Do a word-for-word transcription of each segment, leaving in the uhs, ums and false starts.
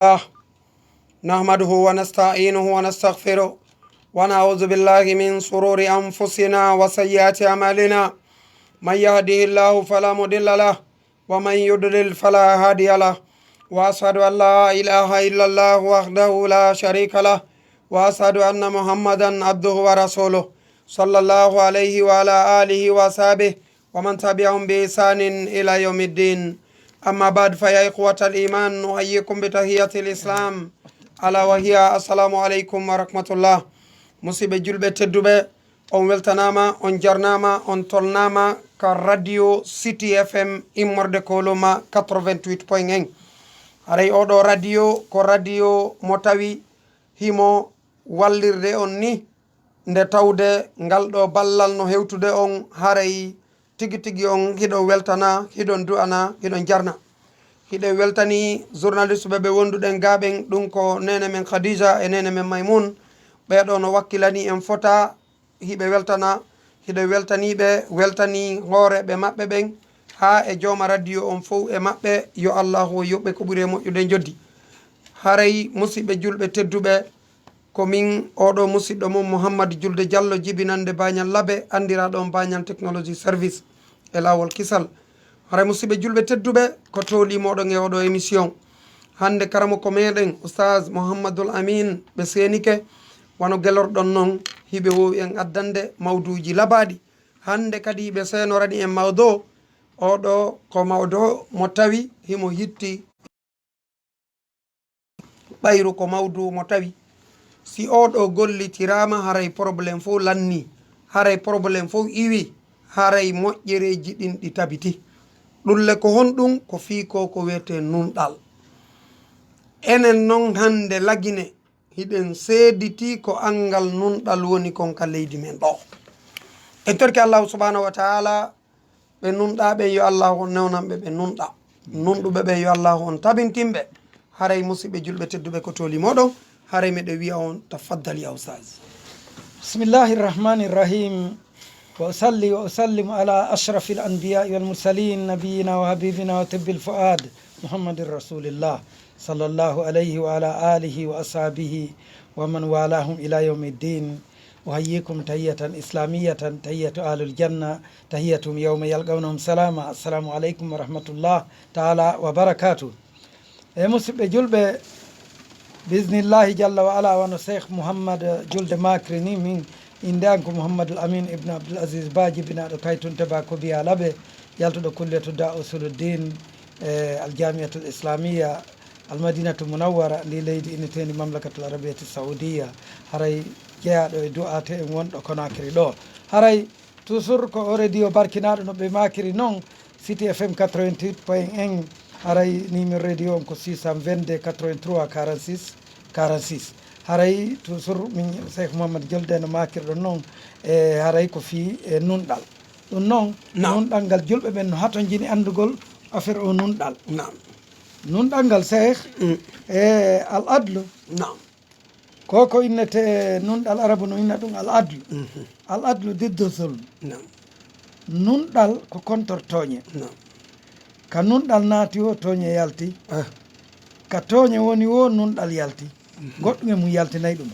الله. نحمده ونستعينه ونستغفره، ونعوذ بالله من شرور أنفسنا وسيئات أعمالنا. من يهده الله فلا مضل له، ومن يضلل فلا هادي له. وأشهد أن لا إله إلا الله وحده لا شريك له، وأشهد أن محمدا عبده ورسوله، صلى الله عليه وعلى آله وأصحابه ومن تبعهم بإحسان إلى يوم الدين. أما بعد، فيا إخوة الإيمان، أحييكم بتحية الإسلام، ألا وهي السلام عليكم ورحمة الله. Musidɓe julɓe tedduɓe, on weltanaama, on jarnaama, on tolnaama ka radio City F M immorde Koloma quatre-vingt-huit point un. Haray oɗo radio ko radio mo tawi himo wallirde on ni, nde tawde ngal ɗo ballal no hewtude on, haray tigi tigi on hiɗon weltana, hiɗon du'ana, hiɗon jarna. Hiɗen weltani journaliste ɓe ɓe wonduɗen ga ɓen, ɗum ko neene men Khadija e neene men Maymun. Ɓeeɗo no wakkilani en fota, hiɓe weltana, hiɗen weltani ɓe, weltani hooreeɓe maɓɓe ɓen, haa e jooma radio on fow e maɓɓe, yo Allahu o yoɓɓe ko ɓuri e moƴƴude njoddi. Haray musidɓe julɓe tedduɓe, ko min oɗo musidɗo mon Mouhammad Julde Diallo, jibinande Bañal Labe, anndiraɗo on Bañal Technology Service e laawol kisal. Haray musidɓe julɓe tedduɓe, ko tooli moɗon e oɗo émission. Hannde karamoko meɗen Oustaz Mouhammadul Amin ɓe seenike, wano gelorɗon non, hiɓe wowi en addande mawduuji labaaɗi. Hannde kadi ɓe seenorani en mawdo, oɗo ko mawdo mo tawi himo hitti ɓayru ko mawdu mo tawi, si oɗo gollitiraama, haray problème fof lanni, haray problème fof iwi, haray moƴƴereeji ɗin ɗi tabiti. Ɗum le ko honɗum? Ko fii ko ko wiyetee nunɗal. Enen non hannde Lagine, hiɗen seeditii ko anngal nunɗal woni kon ka leydi men ɗo. En torki Allahu subhanahu wa taala, ɓe nunɗaa ɓen, yo Allahu on newnan ɓe, ɓe nunɗa. Nunɗuɓe ɓen, yo Allahu on tabintin ɓe. Haray musidɓe julɓe tedduɓe, ko tooli moɗon, haray miɗo wiya on, tafaddal ya Oustaz. بسم الله الرحمن الرحيم. وأصلي وأسلم على أشرف الأنبياء والمرسلين نبينا وحبيبنا وطب الفؤاد محمد رسول الله صلى الله عليه وعلى آله وأصحابه ومن والاهم إلى يوم الدين. أحييكم تحية إسلامية، تحية أهل الجنة، تحيتهم يوم يلقونهم سلاما. السلام عليكم ورحمة الله تعالى وبركاته. E musidɓe julɓe, bismillahi jalla wa ala, wano Cheikh Mouhammad Julde makri ni, min innde an ko Mouhammadul Amin ibnu Abdul Aziz Ba, jibinaaɗo Kaytunte Ba, Kobiya Labe, yaltuɗo kulliyatu da usuluddin e Aljamiyatul Islamiyya Almadinatul Munawwara, ndi leydi inneteendi Mamlakatul Arabiyati Saudiyya, haray jeyaaɗo e du'aate en wonɗo Conakry ɗo. Haray toujours ko o radio barkinaaɗo, no ɓe makiri non, City F M quatre-vingt-huit point un, haray numéro radio on ko six cent vingt-deux quatre-vingt-trois quarante-six quarante-six. Haray toujours min Cheikh Mouhammad Julde no makirɗon non, e haray ko fii e nunɗal. Ɗum non, Naam. Nunɗal ngal julɓe ɓen no hatonjini anndugol affaire o nunɗal. Naam. Nunɗal ngal, Cheikh, Mm. e al adlu. Naam. Ko ko innete nunɗal arabu no inna ɗum al adlu. Mhm. Al adlu diddu zulm. Naam. Nunɗal ko contre tooñe. Naam. Ka nunɗal naati o, tooñe yalti. Ah. Ka tooñe woni o, nunɗal yalti. Mhm. Goɗɗum e mum yaltinay ɗum.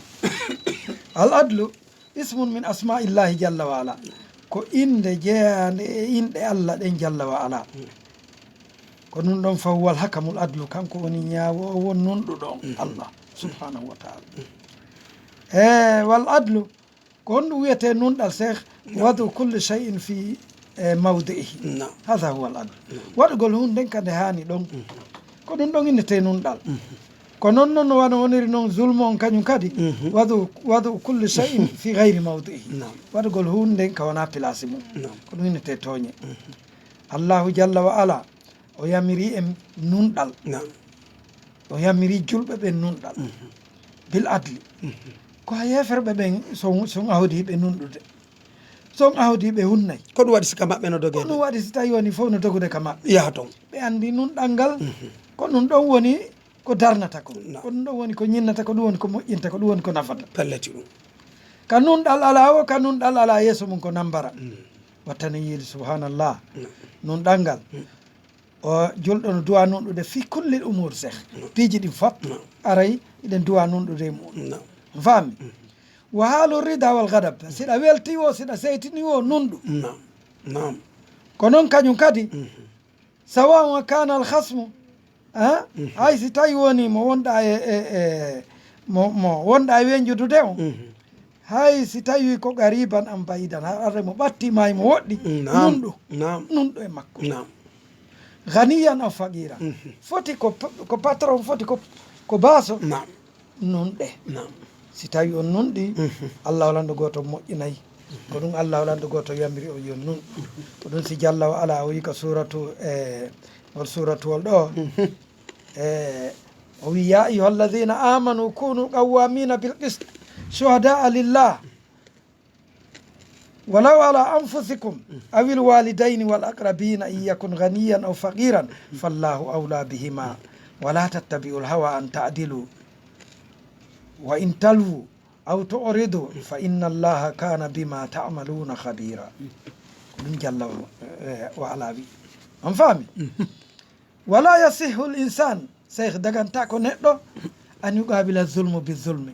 Al adlu ismun min asma'illahi jalla wa ala. Ko innde jeyaande e inɗe Allah ɗen jalla wa ala. Mm. Ko ɗum ɗon, fa huwal hakamul adlu, kanko woni ñaawoowo nunɗuɗo, Mhm. Allah subhanahu wa taala. E wal adlu, ko honɗum wiyetee nunɗal, Cheikh? Naam. Wadu kulli shay'in fi, e, mawdi'ihi. Naam. Hadha huwal adlu. Naam. Waɗugol huunde nden ka nde haani ɗon. Mhm. Ko ɗum ɗon innetee nunɗal. Mhm. Ko non non wano woniri non zulmu on kañum kadi. Mhm. Wadu, wadu kulli shay'in fi ghayri mawdi'ihi. Naam. Waɗugol huunde nden ka wonaa pilaasi mum. Naam. Ko ɗum innetee tooñe. Mhm. Allahu jalla wa ala, o yamiri en nunɗal. Naam. O yamiri julɓe ɓen nunɗal. Mhm. Bil adli. Mhm. Ko ha yeeferɓe ɓen son, son ahodi ɓe nunɗude. Son ahodi ɓe hunnay. Ko ɗum waɗi si ka maɓɓe no dogee? Ko ɗum waɗi si tawi woni fof no dogude ka maɓɓe. Yaha ton. Ɓe anndi nunɗal ngal. Mhm. Ko ɗum ɗon woni ko darnata ko. Naam. Ko ɗum ɗon woni ko ñinnata, ko ɗum woni ko moƴƴinta, ko ɗum woni ko nafata. Pelleti ɗum. Ka nunɗal alaa o, ka nunɗal alaa yeeso mum ko nambara. Mm. Wattani yiide, subhanallah. Mm. Nunɗal ngal. Mm. O julɗo no duwa nunɗude fi kullil umur, seh. Piiji ɗin fop aray iɗen duwa nunɗude e muɗum. Faami? Wa haalu rida wal gadab. Siɗa welti wo, siɗa seytini wo, nunɗu. Naam. Naam. Ko noon kañum kadi, sawa wa kana al khasmu, ah, hay si tawi woni mo wonɗa e, e, e, mo, mo wonɗa e wenjudude on, hay si tawi ko qariban am ba'idan, har arde mo ɓatti ma e mo woɗɗi, naam, nunɗu. Naam. Nunɗu e makko. Naam. Ghaniyan aw faqiran. Foti ko p-, ko patron, foti ko, ko baaso. Naam. Nunɗe. Naam. Si tawi on nunɗi, Allahu lanɗo gooto moƴƴinay. Ko ɗum Allahu lanɗo gooto yamiri on yo nunɗu. Ko ɗum si jalla wa ala o wi ka suratu, e, ngol suratuwol ɗo. E, o wi, "Ya ayyuha alladhina amanu kunu qawwamina bil qist, shuhada'a lillah, walaw ala anfusikum awil walidayni wal aqrabina in yakun ghaniyan aw faqiran fallahu awla bihima, wala tattabi'ul hawa an ta'dilu, wa in talwu aw tu'ridu fa inna allaha kana bima ta'maluna khabira." Ko ɗum jalla wa, eh, wa ala wi. On faami? Wala yasihhu l insan, seyh, daganta ko neɗɗo, an yuqabila zulmu bi zulmi.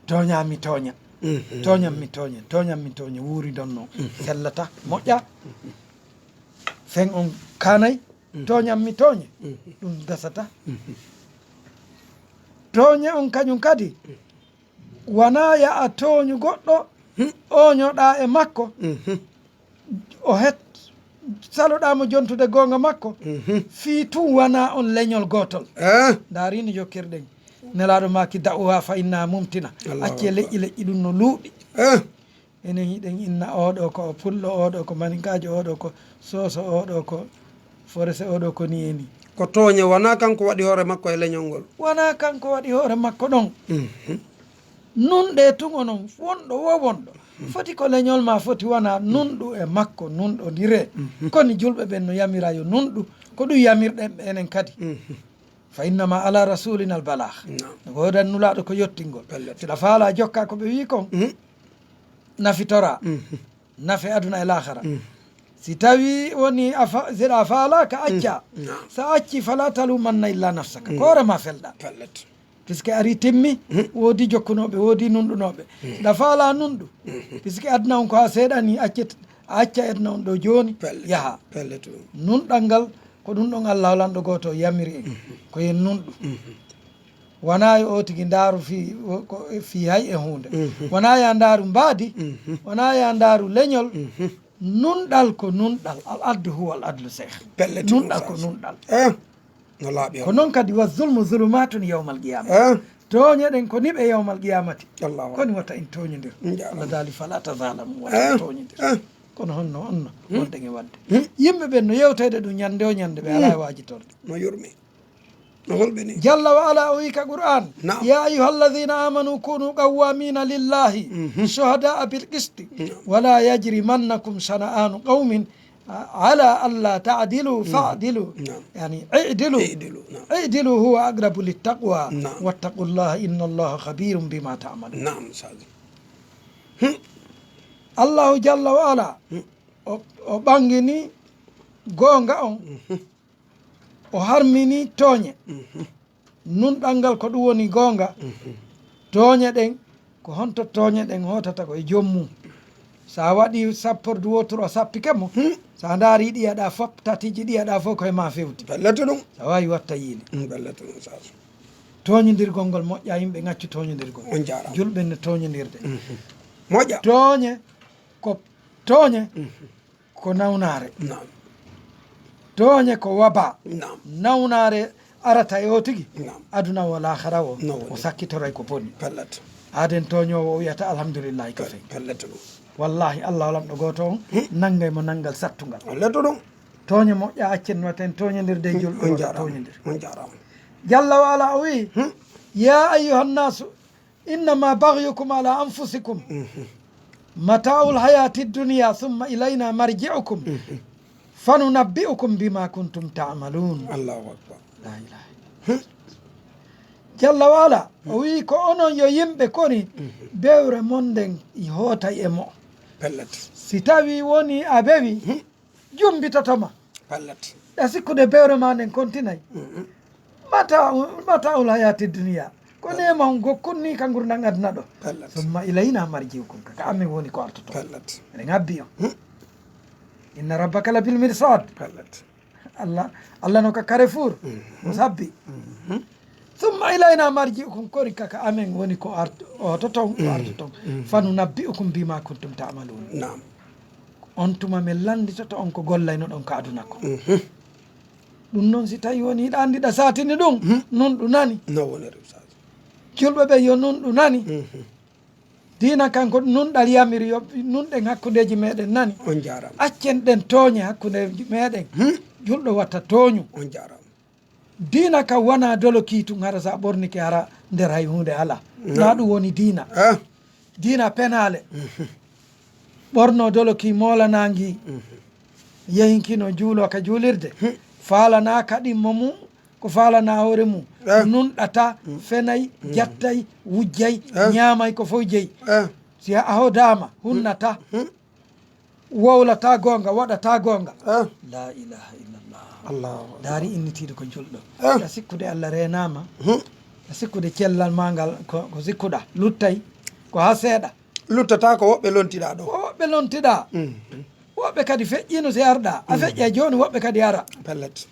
Tooña mi tooña. Tooñam mi tooña, tooñam mi tooña, wuuri donno. Sellata, moƴƴa. Fen on kanay, tooñam mi tooña. Ɗum dasata. Tooñe on kañum kadi, wona ya a tooñu goɗɗo, ooñoɗa e makko. O het, saloɗa mo jontude goonga makko. Fii tun wona on leñol gootol. Eh? Ndaari no jokkirɗen. Nelaaɗo maaki, "Da'uha fa innaha mumtina." Allahu akbar. Accee leƴƴi, leƴƴi ɗum no luuɗi. Eh? Enen hiɗen inna oɗo ko pullo, oɗo ko maninkaajo, oɗo ko soso, oɗo ko forese, oɗo ko ni e ni. Ko tooñe, wona kanko waɗi hoore makko e leñol ngol. Wona kanko waɗi hoore makko ɗon. Mhm. Nunɗe tun onon, wonɗo wo wonɗo. Foti ko leñol ma foti wona nunɗu e makko, nunɗondire. Mhm. Koni julɓe ɓen no yamira yo nunɗu, ko ɗum yamirɗen ɓe enen kadi. Mhm. Fa innama ala rasulina al balagh. Naam. No woodan nulaaɗo ko yottingol. Pellet. Siɗa faala jokka ko ɓe wi kon, mhm, nafitora. Mhm. Nafe aduna e laakhara. Mhm. Si tawi woni a fa-, siɗa faalaaka, acca. Mhm. Naam. Sa acci, fala talumanna illa nafsaka. Mhm. Ko hoore ma felɗa. Pellet. Puisque ari timmi, mhm, woodi jokkunooɓe, woodi nunɗunooɓe. Mhm. Siɗa faala nunɗu. Mhm. Puisque aduna on ko haa seeɗa ni, accet-, a acca aduna on ɗo jooni, pellet, yaha. Pellet. Nunɗal ngal, ko ɗum ɗon Allah lanɗo gooto yamiri en. Mhm. Ko yen nunɗu. Mhm. Wona yo o tigi ndaaru fii, ko fii hay e huunde. Mhm. Wona ya ndaaru mbaadi, mhm, wona ya ndaaru leñol. Mhm. Nunɗal ko nunɗal. Al adlu huwa al adlu, seyh. Pellet, nunɗal ko nunɗal. Eh, no laaɓi. Ko noon kadi, wa zulmu zulumatun yawmal qiyama. Eh. Tooñe ɗen ko niɓe yawmal qiyamati. Allahu akbar. Koni wata en tooñondir. Njaaraama. Allah daali, fala tazalamu, wata en tooñondir. Eh. Kono honno, honno, hmm, wonɗen e waɗde? Hmm. Yimɓe ɓen no yewtede ɗum ñande o ñande, ɓe, hmm, alaa e waajitorde. No yurmi. No holɓe ni? Jalla wa ala o wi ka Qur'an, naam, "Ya ayyuha alladhina amanu kunu qawwamina lillahi, mhm, shuhada'a bil qisti, naam, wala yajrimannakum shana'anu qawmin ala alla ta'dilu, mhm, fa'dilu." Naam. Yani, i'dilu. I'dilu, naam. I'dilu huwa aqrabu lit taqwa. Naam. Wattaqullaha inna Allaha khabirun bima ta'malun. Naam, Ustaz. Hmm. Allahu jalla wa ala, hmm, o, o ɓangini goonga on. Mhm. O harmini tooñe. Mhm. Nunɗal ngal ko ɗum woni goonga. Mhm. Tooñe ɗen, ko honto tooñe ɗen hootata ko e joom mum. Sa waɗi sappordu woturu a sappike mo, hmm, sa ndaari ɗiya ɗa fop, tatiiji ɗiya ɗa fof ko e ma fewti. Ballata ɗum. Sa waawi watta yiili. Hmm, ballata ɗum, sa. Tooñondirgol ngol moƴƴa, yimɓe ngaccu tooñondirgol. On jaaraama. Julɓe ne tooñondirde. Mhm. Moƴƴa. Tooñe ko, tooñe, mhm, ko nawnaare. Naam. Tooñe ko waba. Naam. Nawnaare arata e o tigi. Naam. Aduna o, laakhara o, no woni, o sakkitoray ko boni. Pellet. Aaden tooñoowo o wiyata alhamdulillahi kafen. Pellet ɗum. Wallahi, Allah lanɗo gooto on, hmm, nanngay mo nanngal sattungal. Pellet ɗum. Tooñe moƴƴa, accen no ten tooñondirde e, hmm, julɓe, on wata jaaraama, tooñondir. On jaaraama. Jalla wa ala o wi, hmm, "Ya ayyuhan nasu, innama baghyukum ala anfusikum. Mhm. Mata'ul hayati dunya thumma ilayna marji'ukum. Mhm. Fanunabbi'ukum bima kuntum ta'malun." Allahu akbar. La ilaha. Hmm. Jalla wa ala, o wi ko onon yo yimɓe koni, mhm, bewre mon nden i hootay e mo. Pellet. Si tawi woni a bewi, hmm, jumbitoto ma. Pellet. Ɗa sikkude bewre ma nden kontinay. Mata, mata ul hayati duniya. Ko neema on gokkun ni ka ngurndan aduna ɗo. Pellet. Summa ilayna marji'ukum, ka, ka amen woni ko artoto. Pellet. Eɗen habbi on. Inna rabbaka labil mirsad. Pellet. Allah, Allah no ka carrefour. O sabbi. Summa ilayna marji'ukum, kori ka, ka amen woni ko art-, oto ton, ko arto ton. Fa nunabbi'ukum bima kuntum ta'malun. Naam. On tuma men lannditoto on ko gollaynoɗon ka aduna ko. Ɗum noon, si tawi woni hiɗa anndi ɗa satini ɗum, nun ɗu nani. No woniri, Ustaz? Julɓe ɓe yo nun ɗu nani. Diina kan ko nunɗal yamiri, yo nunɗen hakkundeeji meɗen nani. On jaaraama. Accen ɗen tooñe hakkundeeji meɗen. Julɗo watta tooñu. On jaaraama. Diina kan wona doloki tun, hara sa ɓornike hara nder hay huunde ala. Naa ɗum woni diina. Ah. Diina penaale. Ɓorno doloki moolanangi. Yehinkino juulo ka juulirde. Faalana ka ɗimmo mum, ko faalana hoore mum. Eh. Nunɗata, fenay, jattay, wujjay, ñaamay ko fof jeyi. Eh. Si a hodaama, hunnata, wowlata goonga, waɗata goonga. Eh. La ilaha illallah. Allahu akbar. Daari innitiiɗo ko julɗo. Eh. Ka sikkude Allah reenaama, ka sikkude cellal ma ngal ko, ko sikkuɗa, luttay, ko haa seeɗa. Luttata ko woɓɓe lontiɗa ɗo. Ko woɓɓe lontiɗa. Woɓɓe kadi feƴƴino si arɗa. A feƴƴay jooni, woɓɓe kadi ara. Pellet.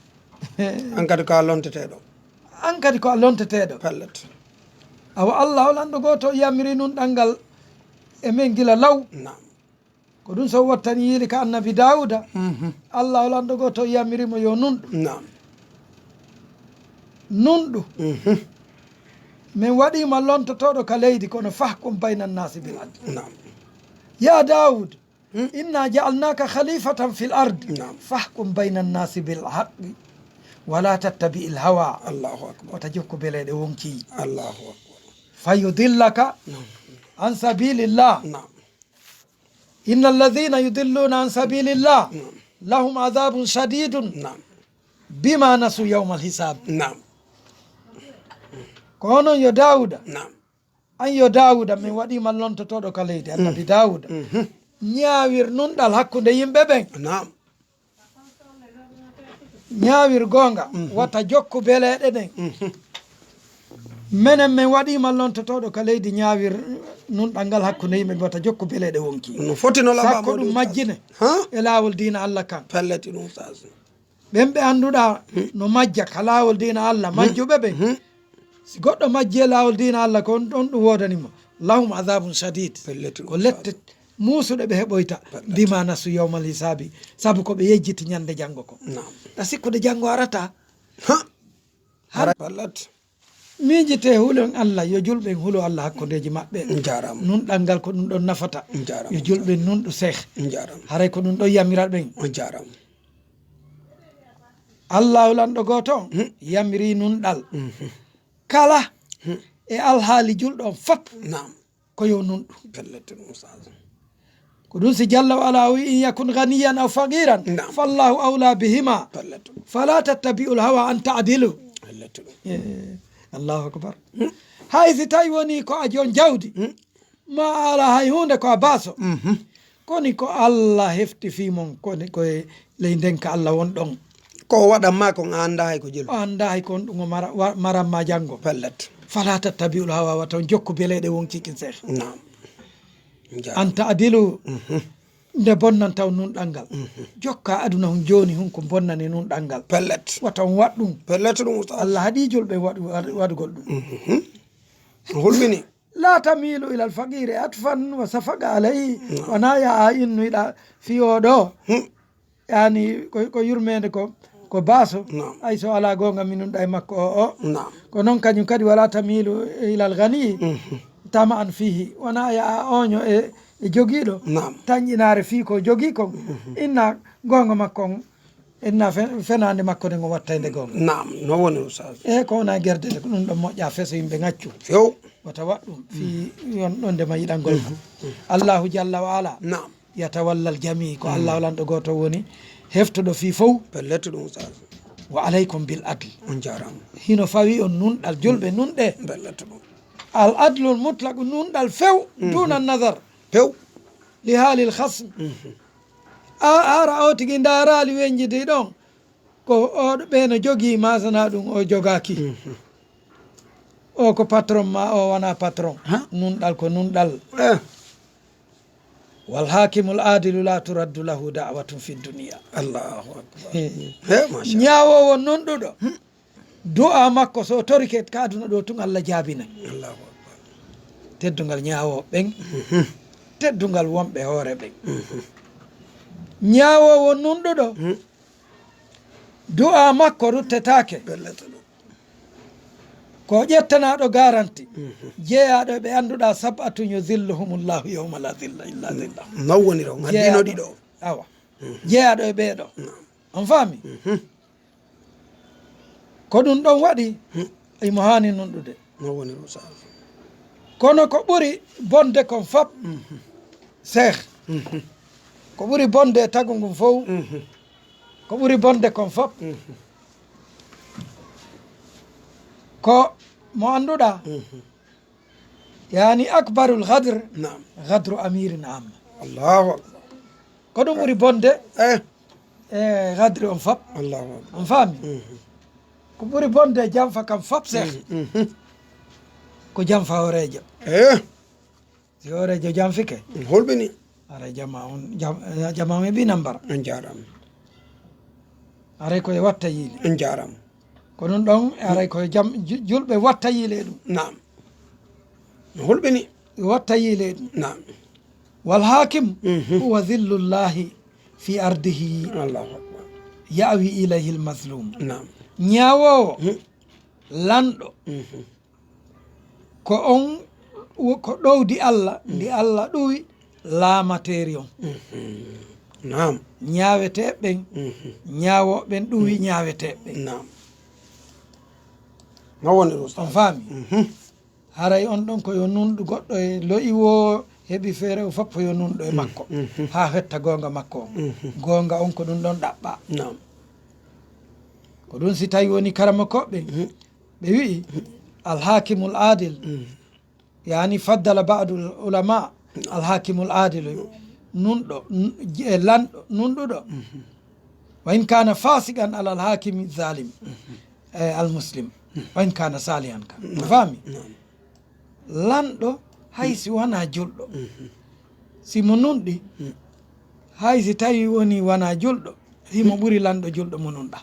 An kadi ko a lonteteeɗo. An kadi ko a lonteteeɗo. Pellet. Awa Allah o lanɗo gooto yamiri nun ɗanngal e men gila law. Naam. Ko ɗum so wattani yiili ka annabi Daawuda. Allah o lanɗo gooto yamiri mo yo nunɗu. Naam. Nunɗu. Min waɗiima lontotooɗo ka leydi, kono fahkum bayna nnaasi bil adl. Naam. Ya Daawud, inna ja'alnaaka khalifatan fil ard. Naam. Fahkum bayna nnaasi bil haqqi. Wala tattabi'il hawa. Allahu akbar. Wata jokku beleeɗe wonki. Allahu akbar. Fayudillaka an sabilillah. Naam. Inna alladhina yudilluna an sabilillah. Naam. Lahum adhabun shadidun. Naam. Bima nasu yawmal hisab. Naam. Ko onon yo Daawuda. Naam. An yo Daawuda, min waɗiima lontotooɗo ka leydi, annabi Daawuda. Ñaawir nunɗal hakkunde yimɓe ɓen. Naam. Ñaawir goonga, wata jokku beleeɗe ɗen. Menen min waɗiima lontotooɗo ka leydi, ñaawir nunɗal ngal hakkunde yimɓe ɓen, wata jokku beleeɗe wonki. No foti no laɓa. Sakko ɗum majjine e laawol diina Allah kan. Pelleti ɗum sasi. Ɓen ɓe annduɗaa no majja ka laawol diina Allah, majjuɓe ɓen. Si goɗɗo majji e laawol diina Allah, ko on ɗon ɗum woodani mo. Lahum adhabun shadid. Pellet. Ko lette muusuɗe ɓe heɓoyta. Pellet. Bima nasu yawmal hisabi. Sabu ko ɓe yejjiti ñande janngo ko. Naam. Ta sikkude janngo arata. Ha. Har- Pellet. Miijitee, hulon Allah, yo julɓe en hulo Allah hakkundeeji maɓɓe. Njaaraama. Nun ɗanngal ko ɗum ɗon nafata. Njaaraama. Yo julɓe en nunɗu seeh. Njaaraama. Haray ko ɗum ɗon yamira ɓen. Njaaraama. Allahu lanɗo gooto on yamiri nunɗal. Kala e alhaali julɗo on fop. Naam. Ko yo nunɗu. Pellet ɗum, Ustaz. Ko ɗum si Jalla wa Ala o wi, "In yakun ghaniyan aw faqiran, naam, fallahu awla bihima." Pellet ɗum. "Fala tattabi'ul hawa an ta'dilu." Pellet ɗum. Eh, Allahu akbar. Hay si tawi woni ko a joon jawdi, ma a ala hay huunde, ko a baaso. Koni ko Allah hefti fii mon, koni koye ley ndenka Allah won ɗon. Ko o waɗan ma kon, a anndaa hay ko jelu. A anndaa hay ko on ɗum o mara-, wa-, maran ma janngo. Pellet. Fala tattabi'ul hawa, wata on jokku beleeɗe wonki kin seeha. Naam. Njaaraama. An ta'dilu, nde bonnanta on nunɗal ngal. Jokka aduna hun jooni hun ko bonnani nunɗal ngal. Pellet. Wata on waɗ ɗum. Pellet ɗum, Ustaz. Allah haɗi julɓe waɗu-, waɗu-, waɗugol ɗum. Hulɓini. La tamilu ilal faqiri atfan wa safaqa alayhi. Naam. Wona ya a innuɗa fii o ɗo. Yani ko, ko yurmeende ko, ko baaso. Naam. Ay so alaa goonga minun ɗay makko o, o. Naam. Ko noon kañum kadi wala tamilu ilal gani. Tama an fihi. Wona ya a ooño e, e jogiiɗo. Naam. Tañƴinaare fii ko jogii kon. Inna goonga makko on. Inna fe-, fenaande makko nden o wattay nde goonga. Naam, no woni, Ustaz. E ko wona gerde nde, ko ɗum ɗon moƴƴa feso yimɓe ngaccu. Few. Wata waɗ ɗum fii yon ɗon nde ma yiɗangol ma. Allahu jalla wa ala. Naam. Yatawallal jamii, ko Allah lanɗo gooto woni, heftuɗo fii fow. Pellet ɗum, Ustaz. Wa alaykum bil adl. On njaaraama. Hino fawi on nunɗal, julɓe nunɗe. Pellet ɗum. Al adlul mutlaq, nunɗal few, duna nazar. Few. Li haalil khasm. A, ara o tigi ndaaraali wenjidi ɗon. ko oɗo ɓe no jogii, masana ɗum o jogaaki. O ko patron ma, o wona patron. Ha? Nunɗal ko nunɗal. Eh. Wal hakimul adilu la turaddu lahu da'watun fi dunya. Allahu akbar. He, masha Allah. Ñaawowo nunɗuɗo. Du'a makko so torike ka aduna ɗo tun Allah jaabinay. Allahu akbar. Teddungal ñaawowo ɓen. Teddungal wonɓe hoore ɓen. Ñaawowo nunɗuɗo. Du'a makko ruttetaake. Bellata ɗum. Ko ƴettanaɗo garanti. Jeeyaɗo e ɓe annduɗa sab'atun yudhilluhumullahu yawma la dhilla illa dhillah. Non woni ɗo, ngaddino ɗiɗo. Awa. Jeeyaɗo e ɓeeɗo. On faami? Ko ɗum ɗon waɗi imo haani nunɗude. Non woni ɗum, sa- Kono ko ɓuri bonde kon fop, Seex, ko ɓuri bonde e tagu ngun fow, ko ɓuri bonde kon fop, ko mo annduɗa, yani, akbarul ghadr, Naam. Ghadru amirin amma. Allahu akbar. Ko ɗum ɓuri bonde Eh. E gadri on fop. Allahu akbar. On faami? Ko ɓuri bonde e janfa kam fop, Seex, ko janfa hooreejo. Eh. Si hooreejo janfike, Hulɓini. Aray jama on, jam- eh, jama on heɓi nambar. On jaaraama. Aray ko e watta yiili. On jaaraama. Ko ɗum ɗon, aray ko e jam- ju- julɓe watta yiili e ɗum. Naam. Hulɓini. Watta yiili e ɗum. Naam. Wal hakim huwa dhillullahi fi ardihi. Allahu akbar. Ya'wi ilayhi al mazlum. Naam. Ñaawoowo, lanɗo, ko on, ko ɗowdi Allah, ndi Allah ɗuwi laamateeri on. Naam. Ñaawetee ɓen, ñaawooɓe ɓen ɗuwi ñaawetee ɓen. Naam. Ma woni ɗum. On faami? Haray on ɗon ko yo nunɗu goɗɗo e lo'i woo heɓi feere o foppo yo nunɗo e makko. Haa hetta goonga makko on. Goonga on ko ɗum ɗon ɗaɓɓa. Naam. Ko ɗum si tawi woni karamokooɓe, ɓe wi'i, alhakimul adil. Yani faddala ba'dul ulama, alhakimul adil. Nunɗo, n- e lanɗo, nunɗuɗo. Wa in kana fasiqan ala alhakimi zalim. E almuslim. Wa in kana salihan kan. Naam. Faami? Naam. Lanɗo, hay si wonaa julɗo, si mo nunɗi, hay si tawi woni wonaa julɗo, himo ɓuri lanɗo julɗo mo nunɗa.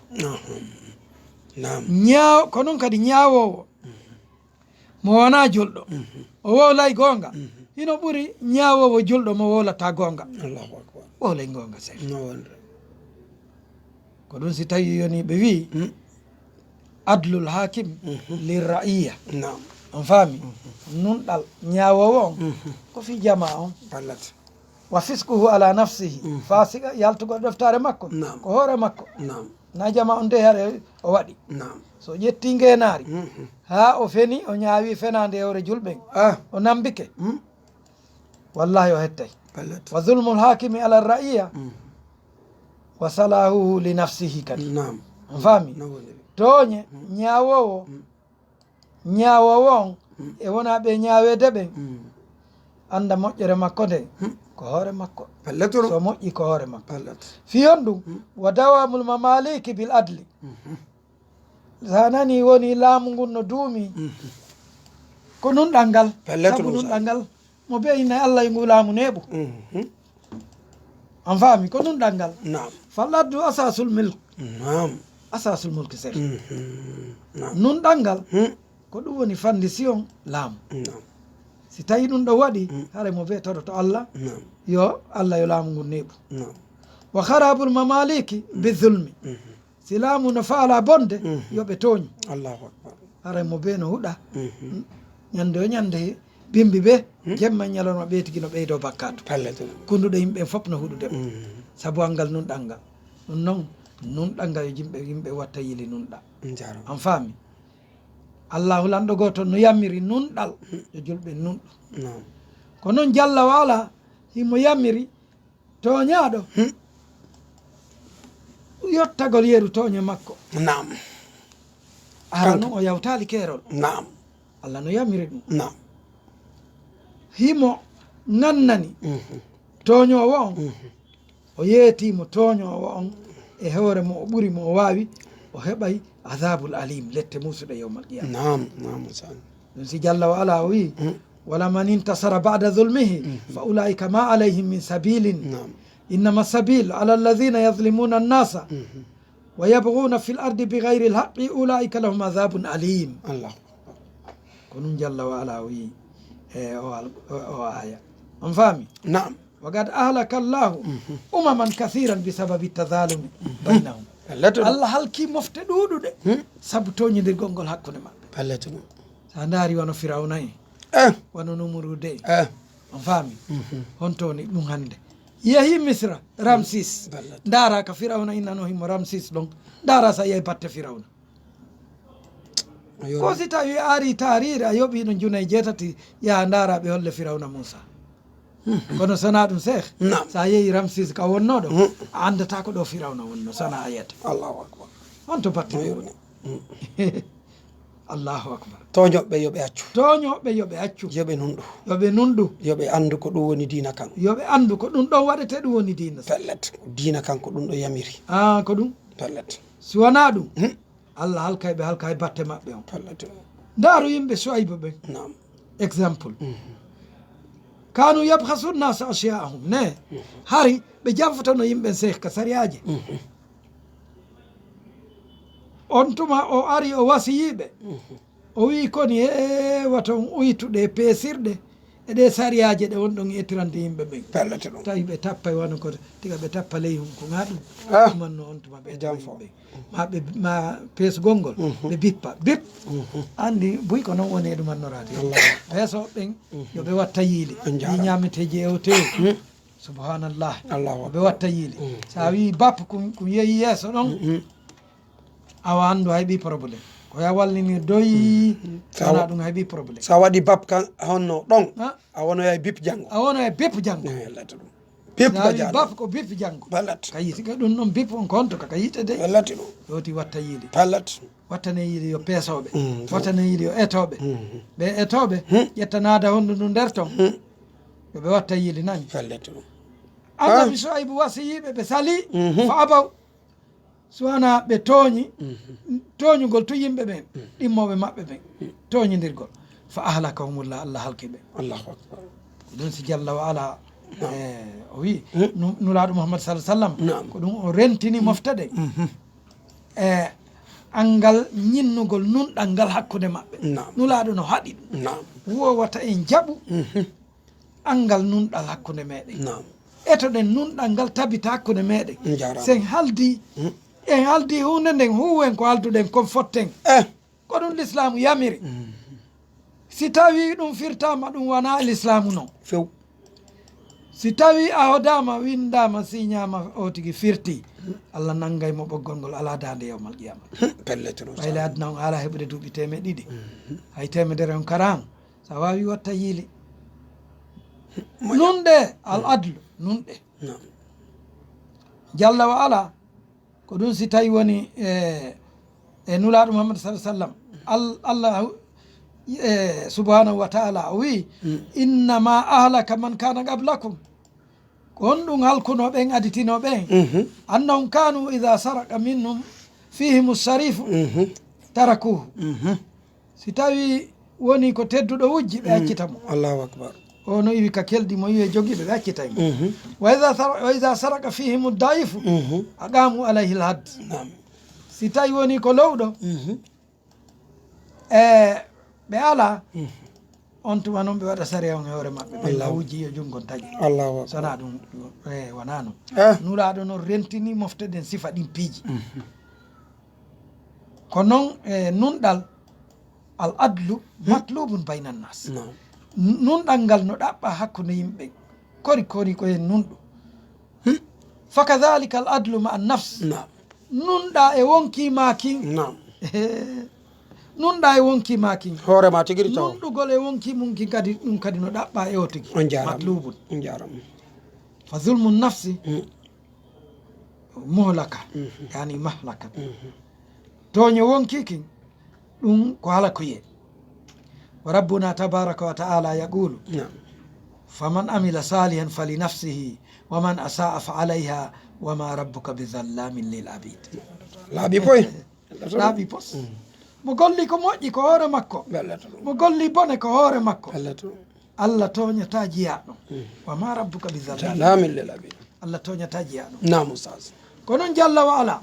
Naam. Ñaaw- ko ɗum kadi ñaawoowo mo wonaa julɗo, o wowlay goonga, hino ɓuri ñaawoowo julɗo mo wowlataa goonga. Allahu akbar. Wowlay goonga, Seex. No wonde. Ko ɗum si tawi yoni ɓe wi'i, adlul hakim lirra'iya. Naam. On faami? Nunɗal ñaawoowo on ko fii jamaa on. Ballat. Wa fisquhu ala nafsihi. Faasiqa yaltugol ɗoftaare makko. Naam. Ko hoore makko. Naam. Na jamaa on de hare o waɗi. Naam. So ƴetti ngeenaari, haa o feni, o ñaawi fenaande e hoore julɓe. Ah. O nambike. Wallahi o hettay. Ballat. Wa zulmul hakimi ala ra'iya. Wa salahuhu li nafsihi kadi. Naam. On faami? No woni. Tooñe, ñaawoowo, ñaawoowo on, e wonaa ɓe ñaaweede ɓen, annda moƴƴere makko nden, ko hoore makko. Pellet. So moƴƴi ko hoore makko. Pellet. Fiyon ɗum, wa dawamul mamaliki bil adli. Sa nani woni laamu ngun no duumi, ko nunɗal ngal. Pellet. Sabu ɗum nunɗal ngal, mo be inna Allah e ngu laamu neeɓu. On faami, ko nunɗal ngal. Naam. Fal adlu asasul milk. Naam. Asasul mulki, Seex. Naam. Nunɗal ngal, ko ɗum woni fondation laamu. Naam. Si tawi ɗum ɗo waɗi, hare mo be toroto Allah, naam, yo Allah yo laamu ngun neeɓu. Naam. Wa kharabul mamaliki bi zulmi. Si laamu no faala bonde, yo ɓe tooñu. Allahu akbar. Haray mo bee no huɗa. Ñande o ñande, bimbi ɓe, jemma e ñalorma ɓe tigi no ɓeydoo bakkaatu. Pellet. Kunduɗo yimɓe fof no huɗude ɓe. Sabu anngal nunɗal ngal. Ɗum noon, nunɗal ngal yo yimɓe, yimɓe watta yili nunɗal. Njaram. An faami? Allahu lanɗo gooto no yamiri nunɗal, yo julɓe nunɗu. Naam. Ko noon jalla wa ala, himo yamiri tooñaaɗo yottagol yeru tooñe makko. Naam. Hara kanko noon o yawtaali keerol. Naam. Allah no yamiri ɗum. Naam. Himo ŋannani tooñoowo on. O yeetii mo tooñoowo on e hoore mo o ɓuri mo o waawi, o heɓay adabul alim, lette muusuɗe yawmal qiyama. Naam, naam, sani. Ɗum si Jalla wa Ala o wi, "Wala man intasara ba'da zulmihi, fa ulaika ma alayhim min sabilin. Naam. Innama sabil ala alladhina yadhlimuna an-nasa, wa yabghuna fil ardi bighayri al-haqqi, ulaika lahum adhabun alim." Allah. Ko ɗum Jalla wa Ala o wi e o al-, o, o aya. On faami? Naam. "Wa qad ahlaka Allahu umaman kathiran bi sababi tadhalumi baynahum." Pellet ɗum. Allah halki mofte ɗuuɗuɗe sabu tooñindirgol ngol hakkunde maɓɓe. Pellet ɗum. Sa ndaari wano Firawna en, eh, wano Numurude en. Eh. On faami? Honto woni ɗum hannde? Yehi Misra, Ramsis. Pellet. Ndaara ka Firawna innano himo Ramsis ɗon. Ndaara sa yehi batte Firawna. Ko si tawi a ari taariiri, a yoɓi ɗon junay jeetati, yaha ndaara ɓe holle Firawna Muusa. Kono sona ɗum, Seeh, naam, sa yehi Ramsis ka wonnoɗo, a anndata ko ɗo Firawna wonno, sona a yiyata. Allahu akbar. On to batte. Allahu akbar. Tooñoɓe yo ɓe accu. Tooñoɓe yo ɓe accu. Yo ɓe nunɗu. Yo ɓe nunɗu. Yo ɓe anndu ko ɗum woni diina kan. Yo ɓe anndu ko ɗum ɗon waɗete, ɗum woni diina. Pellet. Diina kan ko ɗum ɗo yamiri. Ah, ko ɗum? Pellet. Si wonaa ɗum, Allah halkay ɓe, halkay batte maɓɓe on. Pellet. Ndaaru yimɓe Suwaybu ɓen. Naam. Exemple. Kanu yabhasu nasa ashiya'ahum. Ne, hari ɓe janfotono yimɓe, Seeh, ka sariyaaji. On tuma o ari o wasiyiɓe. O wi koni, "He, waton uytuɗe peesirɗe e ɗe sariyaaje ɗe on ɗon etirande yimɓe ɓen." Pellet ɗum. Tawi ɓe tappay wano ko tiga ɓe tappa ley hunko ŋa ɗum. Ah. Ɗumanno on tuma ɓe janfo yimɓe. Ma ɓe, ma peesgol ngol, ɓe bippa. Bip. Anndi buy ko non woni e ɗum annoraade. Wallaahi. Peesooɓe ɓen, yo ɓe watta yiili. On jaaraama. Ɗi ñaameteeji e o tew. Subhanallah. Allahu akbar. Ɓe watta yiili. Sa wi bap, kum, kum yehi yeeso ɗon, awa anndu hay ɓi problème. Ko ya wallini doyi, sa wona wa-, ɗum hay ɓi problème. Sa waɗi bap kan honno ɗon, ha? A wonoyay bip janngo. A wonoyay bip janngo. Eh, lata ɗum. Bip. Sa wi bap ko bip janngo. Pellet. Ka yiite, ka ɗum ɗon bip on konto ka, ka yiite de. Pellet ɗum. Yoti watta yiili. Pellet. Wattane yiili yo peesooɓe. Wattane yiili yo etooɓe. Ɓe etooɓe, ƴetta naada hondu ndu nder ton. Yo ɓe watta yiili nani. Pellet ɗum. Annabi Suwaybu wasiyiɓe ɓe sali, fa abaw. So wonaa ɓe tooñi, tooñugol to yimɓe ɓen, ɗimmooɓe maɓɓe ɓen, tooñindirgol. Fa ahlakahumullah, Allah halki ɓe. Allahu akbar. Ko ɗum si Jalla wa Ala, eh, o wi, nu-, Nulaaɗo Muhammad sallallahu alaihi wasallam, naam, ko ɗum o rentini mofte ɗen. E anngal ñinnugol nunɗal ngal hakkunde maɓɓe. Naam. Nulaaɗo no haɗi ɗum. Naam. Wo wata en jaɓu anngal nunɗal hakkunde meɗen. Naam. Etoɗen nunɗal ngal tabita hakkunde meɗen. Njaaraama. Sen haldi, en haldi huunde nden, huuwen ko halduɗen kon fotten. Eh. Ko ɗum Lislaamu yamiri. Si tawi ɗum firtama, ɗum wona Lislaamu non. Few. Si tawi a hodama, windama, siñama, o tigi firti, Allah nangay mo ɓoggol ngol ala daande yawmal qiyama. Pellet ɗum. Ɓayle aduna on ala heɓude duuɓi teemeɗe ɗiɗi. Hay teemedere on karan. Sa wawi watta yiili. Moƴƴa. Nunɗe, al adlu, nunɗe. Naam. Jalla wa ala, ko ɗum si tawi woni e, e Nulaaɗo Muhammad sallallahu alaihi wasallam. Al-, Allah, e, subhanahu wa ta'ala, o wi, "Innama ahlaka man kana qablakum." Ko honɗum halkuno ɓen aditino ɓen? Annahum kanu idha saraka minhum fihimu sharifu tarakuhu. Si tawi woni ko tedduɗo wujji, ɓe accita mo. Allahu akbar. O no iwi ka kelɗi mo, iwi e jogiiɓe, ɓe accitay mo. Wa idha sara-, wa idha saraka fihimu daifu, aqamu alayhi al-hadd. Naam. Si tawi woni ko lowɗo, e ɓe ala, on tuma non ɓe waɗa sariya on e hoore maɓɓe, ɓe Allahu. Lawuji yo junngo tagi. Allahu akbar. Sana ɗum, e, wona non. Eh. Nulaaɗo non rentini mofte ɗen sifa ɗin piiji. Ko non, e, nunɗal al adlu matlubun bayna nnas. Naam. Nunɗal ngal no ɗaɓɓa hakkunde yimɓe. Kori, kori ko en nunɗo. Fakadhalika al adlu ma an nafs. Naam. Nunɗa e wonki ma kin. Naam. Nunɗa e wonki ma kin. Hoore ma tigi ri taw. Nunɗugol e wonki mum kin kadi, ɗum kadi no ɗaɓɓa e o tigi. On jaaraama. Matlubun. On jaaraama. Fa zulmu nafsi muhlaka, yani mahlaka. Tooño wonki kin, ɗum ko halakuye. Wa rabbuna tabaraka wa ta'ala yaqulu, naam, "Faman amila salihan fali nafsihi, wa man asa'a fa alayha, Wa ma rabbuka bi zallamin lil abid. Laaɓi poy. Laaɓi pos. Mo golli ko moƴƴi ko hoore makko. Bella to ɗum. Mo golli bone ko hoore makko. Bella to ɗum. Allah tooñataa jiyaaɗo. Wa ma rabbuka bi zallamin. Zallamin lil abid. Allah tooñataa jiyaaɗo. Naam, Oustaz. Ko noon jalla wa ala.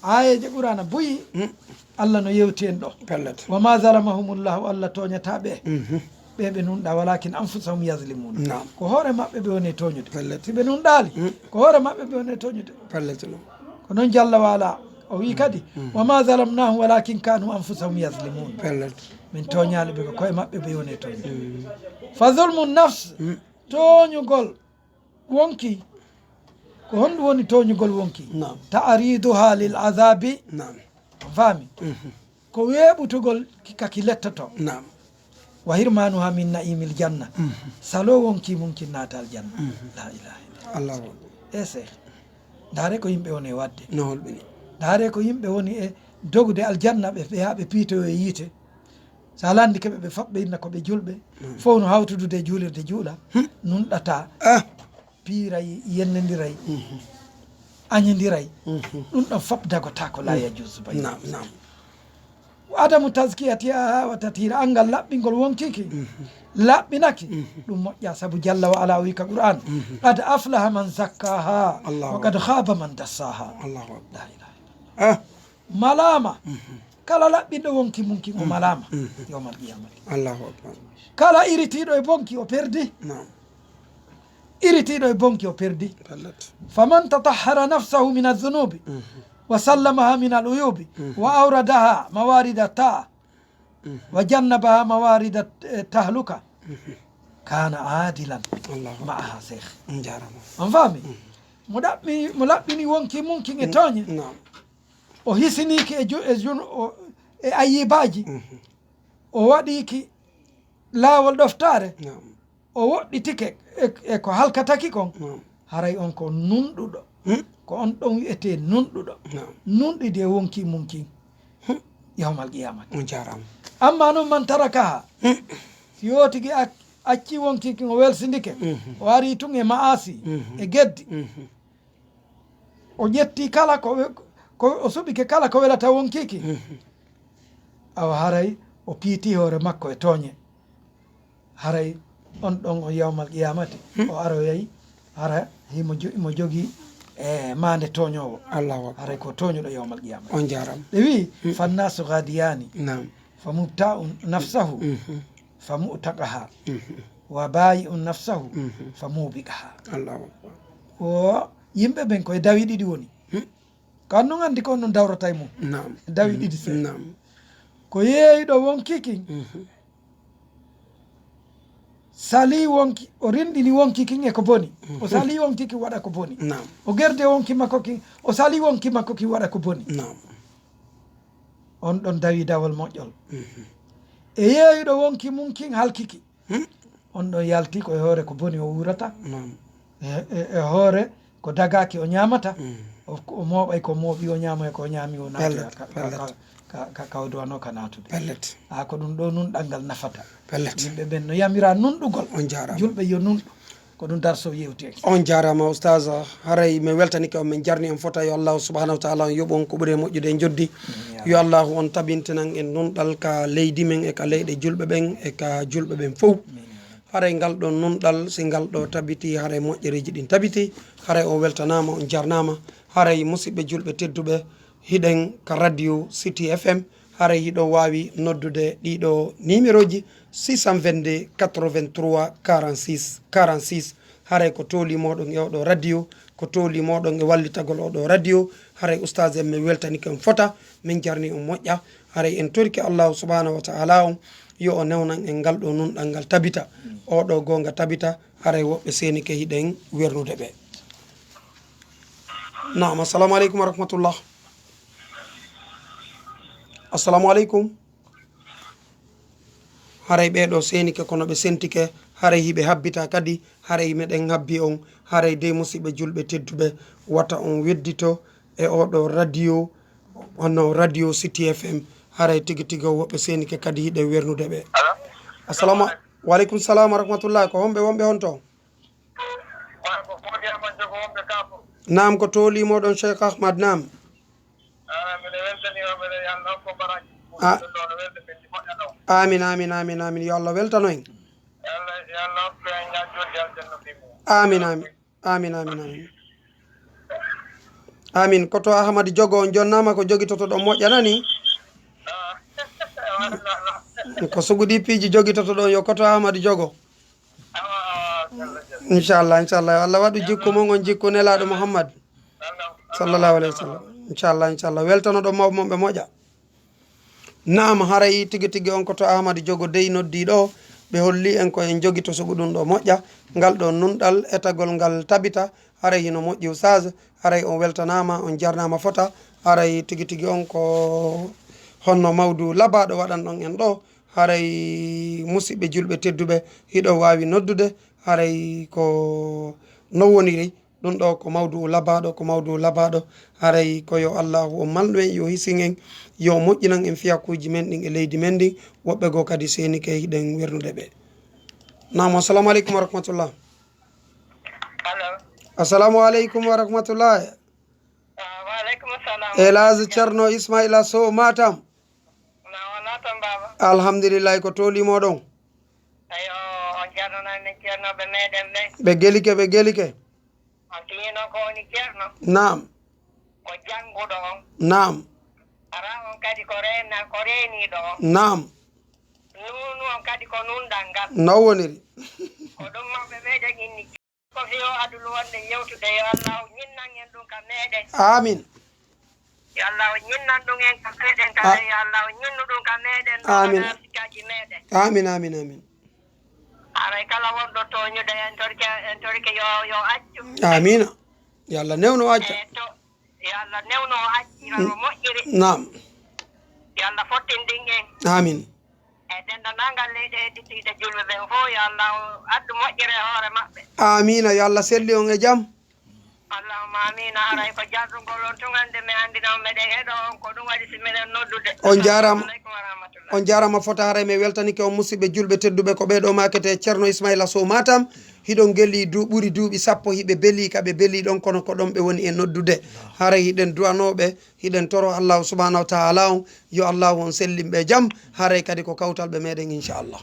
Aayeeje Qur'aana buyi. Allah no yewti en ɗo. Pellet. Wa ma zalamahumullahu, Allah tooñataa ɓe. Ɓe ɓe nunɗa, walakin anfusahum yazlimun. Naam. Ko hoore maɓɓe ɓe woni e tooñude. Pellet. Si ɓe nunɗaali, ko hoore maɓɓe ɓe woni e tooñude. Pellet no. Ko noon jalla wa ala. O wi kadi, wa ma zalamnahum walakin kanu anfusahum yazlimun. Pellet. Min tooñaali ɓe, ko koye maɓɓe ɓe woni e tooñude. Fa zulmu nafs, tooñugol wonki. Ko honɗum woni tooñugol wonki? Naam. Ta'riduha lil azabi. Naam. On faami? Ko weeɓutugol ki kaki lettoto. Naam. Wa hirmanuha min na'imil janna. Salo wonki mum kin naata aljanna. La ilaha illallah. Allahu akbar. E Seex. Ndaare ko yimɓe woni e waɗde. No holɓini? Ndaare ko yimɓe woni e dogude aljanna, ɓe, ɓe haa ɓe piitoyo e yiite. So a lanndike ɓe, ɓe fof ɓe inna ko ɓe julɓe. Fof no hawtudude e juulirde juula. Nunɗata. Ah. Piiray, yennondiray, añondiray. Ɗum ɗon fof dagotaako, la yajuusu bay. Naam, naam. Wa adamu tazkiyatiha wa tathira, anngal laɓɓingol wonkiki. Laɓɓinaki. Ɗum moƴƴa, sabu jalla wa ala o wi ka Qur'an. Qad aflaha man zakkaha, Allahu wa qad khaba man dassaha. Allahu akbar. La ilaha illallah. Ah. Malaama. Kala laɓɓinɗo wonki mum kin o malaama. Yawmal qiyamati. Allahu akbar. Kala iritiiɗo e bonki o perdi. Naam. Iritiiɗo e bonki o perdi. Pellet. Faman tatahhara nafsahu min adh-dhunubi wa sallamaha min al-uyubi wa awradaha mawarida ta wa jannabaha mawarida, eh, tahluka kana adilan. Allahu akbar. Ma'aha seekh. On jaarama. On faami? Mo ɗaɓɓi, mo laɓɓini wonki mum kin e tooñe. Naam. O hisiniiki e ju-, e jun-, o, e ayiibaaji. O waɗiiki laawol ɗoftaare. Naam. O woɗɗitike e, e ko halkataki kon. Naam. Haray on ko nunɗuɗo. Ko on ɗon wi'etee nunɗuɗo. Naam. Nunɗidi e wonki mum kin. Yawmal qiyamati. On jaarama. Amma non man tarakaha. Si yo tigi ac-, acci wonki kin o welsindike. O ari tun e ma'asi, e geddi. O ƴetti kala ko we-, ko o suɓike kala ko welata wonkiki. Awa haray o piiti hoore makko e tooñe. Haray on ɗon o yawmal qiyamati, o aroyay, hara himo jo-, himo jogii, e, maande tooñoowo. Allahu akbar. Haray ko tooñuɗo yawmal qiyamati. On jaarama. Ɓe wi, fannasu gadiyani. Naam. Fa mubta'un nafsahu, fa mu'taqaha, wa bayi'un nafsahu, fa mubiqaha. Allahu akbar. O yimɓe ɓen koye dawi ɗiɗi woni. Ko an non anndi ko on non dawrata e mum. Naam. Dawi ɗiɗi seeɗa. Naam. Ko yeeyuɗo wonki kin. Salii wonki, o rinɗini wonki kin e ko boni. O salii wonki kin waɗa ko boni. Naam. O gerdi wonki makko kin, o salii wonki makko kin waɗa ko boni. Naam. On ɗon dawi dawol moƴƴol. E yeeyuɗo wonki mum kin halkiki. On ɗon yalti ko e hoore ko boni o wuurata. Naam. E, e, e hoore ko dagaaki o ñaamata. O, o mooɓay ko mooɓi o ñaama e ko o ñaami o naatoya. Pellet, ka, ka, pellet. Ka, ka, ka o duwanoo ka naatude. Pellet. A ko ɗum ɗo nunɗal ngal nafata. Pellet. Yimɓe ɓen no yamira nunɗugol. On jaaraama. Julɓe yo nunɗu. Ko ɗum darso yewti en. On jaaraama, Oustaz. Haray mi weltanike on, min jarni on fota. Yo Allahu subhanahu wa taala on yoɓu on ko ɓuri e moƴƴude e njoddi. Amin, ya Rabbi. Yo Allahu on tabintinan en nunɗal ka leydi men e ka leyɗe julɓe ɓen e ka julɓe ɓen fof. Amin, ya Rabbi. Haray ngal ɗon nunɗal, si ngal ɗo tabiti, haray moƴƴereeji ɗin tabiti. Haray on weltanaama, on jarnaama. Haray musidɓe julɓe tedduɓe, hiɗen ka radio City F M. Haray hiɗon waawi noddude ɗiɗo nimerooji, six cent vingt-deux, quatre-vingt-trois, quarante-six, quarante-six. Haray ko tooli mooɗon e oɗo radio, ko tooli mooɗon e wallitagol oɗo radio. Haray ustaas en, min weltanike on fota, min jarni on moƴƴa. Haray en torike Allahu subhanahu wa ta'ala on, yo o newnan en ngal ɗo nunɗal ngal tabita. Oɗo goonga tabita, haray woɓɓe seenike hiɗen wernude ɓe. Naam, assalamu aleykum wa rahmatullah. Assalamu aleykum. Haray ɓee ɗo seenike, kono ɓe sentike, haray hiɓe habbita kadi, haray meɗen habbi on, haray dey musidɓe julɓe tedduɓe, wata on weddito e oɗo radio, hono radio City F M, haray tigi tigi o woɓɓe seenike kadi hiɗen wernude ɓe. Alo? Assalamu a-, wa aleykum salam wa rahmatullah, ko homɓe wonɓe on to? Kono ko Fodé Amadou Jogo wonɓe Kafo. Naam, ko toolii mooɗon, Cheikh Ahmad, naam. Amin, amin, amin, amin. Yo Allah weltano en. Amin, amin. Amin, amin, amin. Amin. Ko to Ahmad Jogo, on jonnaama ko jogitotoɗon moƴƴa nani? Ko sugu ɗi piiji jogitotoɗon yo ko to Ahmad Jogo. Inchallah, inchallah. Yo Allah waɗu jikku mon on jikku Nelaaɗo Muhammad. Sallallahu alayhi wa sallam. Inchallah, inchallah. Weltanoɗon mawɓe mon ɓe moƴƴa. Naam, haray tigi tigi on ko to Ahmad Jogo dey noddi ɗo. Ɓe holli en ko en jogi to sugu ɗum ɗo moƴƴa. Ngal ɗo nunɗal etagol ngal tabita. Haray hino moƴƴi Oustaz. Haray on weltanaama, on jarnaama fota. Haray tigi tigi on ko honno mawdu labaaɗo waɗan ɗon en ɗo. Haray musiɓɓe julɓe tedduɓe hiɗo waawi noddude. Haray ko no woniri. Ɗum ɗo ko mawdu'u labaaɗo, ko mawdu'u labaaɗo. Haray ko yo Allaahu o mallu en, yo hisin en, yo moƴƴinan en fiyakuuji men ɗin e leydi men ndin. Woɓɓe goo kadi seenike hiɗen wernude ɓe. Naam, assalamu aleykum wa rahmatullah. Allo. Assalamu aleykum wa rahmatullah. Ah, wa aleykum salam. Elhadj Ceerno Ismaila Sow Matam. Na wala tan, baaba. Alhamdulillahi, ko toolii mooɗon? Ayo, on jarnanaa min ceernooɓe meeɗen ɓe. Ɓe gelike, ɓe gelike. On tiñi noon ko woni ceerno. Naam. Ko jannguɗo on. Naam. Ara on kadi ko reena-, ko reeniiɗo on. Naam. Nuunu on kadi ko nunɗal ngal. No woniri. Ko ɗum mawɓe meeɗen inni. Ko yo adul wonde yewtude, yo Allah o ñinnan en ɗum ka meeɗen. Amin. Yo Allah o ñinnan ɗum en ka meeɗen kala, a- yo Allah o ñinnu ɗum ka meeɗen, ɗo Amin. Wona sikkaji meeɗen. Amin, amin, amin. Haray kala wonɗo tooñude en torike, en torike yo, yo accu. Amina. Yo Allah newno acca. E to, yo Allah newno o acci, hano moƴƴiri. Naam. Yo Allah fottin ɗin en. Amin. E denndaangal leyɗe heɗitiiɗe julɓe ɓen fof, yo Allah o addu moƴƴere e hoore maɓɓe. Amiina, yo Allah selli on e jam. Allahumma amiina. Haray ko jarrugol on tun, hannde mi anndina on meɗen heɗo on, ko ɗum waɗi si meɗen noddude. On jaaraama. Assalamu aleykum wa rahmatullah. On jaaraama fota, haray mi weltanike on musidɓe julɓe tedduɓe, ko ɓee ɗoo maakete Ceerno Ismaila Sow Matam. Hiɗon gelii du-, ɓuri duuɓi sappo hiɓe belii ka ɓe belii ɗon, kono ko ɗon ɓe woni e noddude. Haray hiɗen du'anooɓe. Hiɗen toro Allahu subhanahu wa ta'ala on, yo Allahu on sellin ɓe jam, haray kadi ko kawtal ɓe meɗen, inchallah.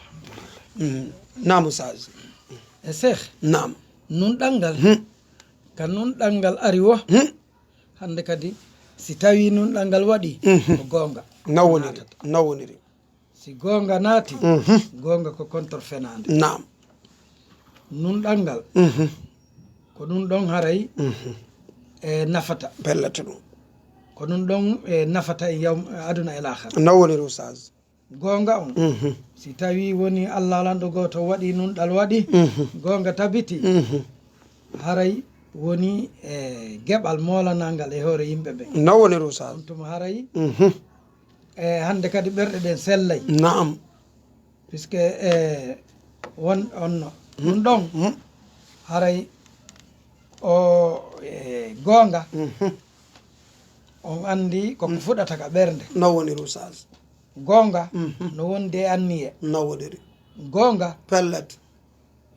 Mm. Naam, Oustaz. E Cheikh. Naam. Nunɗal ngal. Hmm. Ka nunɗal ngal ari wo. Hmm. Hannde kadi, si tawi nunɗal ngal waɗi, mhm, ko goonga. No woniri, naatata. No woniri. Si goonga naati, mhm, goonga ko contre fenaande. Naam. Nunɗal ngal, mhm, ko ɗum ɗon haray, mhm, e nafata. Pellet ɗum. Ko ɗum ɗon e nafata e yaw-, aduna e laakhara. No woniri, Oustaz? Goonga on, mhm, si tawi woni Allah lanɗo gooto waɗi nunɗal waɗi, mhm, goonga tabiti, mhm, haray woni e geɓal moolanangal e hoore yimɓe ɓe. No woniri, Oustaz? On tuma haray, mhm, e hannde kadi ɓerɗe ɗen sellay. Naam. Puisque, e, won on ɗum ɗon, hmm, haray o, e, goonga, mhm, on anndi ko ko, hmm, fuɗata ka ɓernde. No woniri, Oustaz? Goonga, mhm, no wondi e anniye. No woniri. Goonga. Pellet.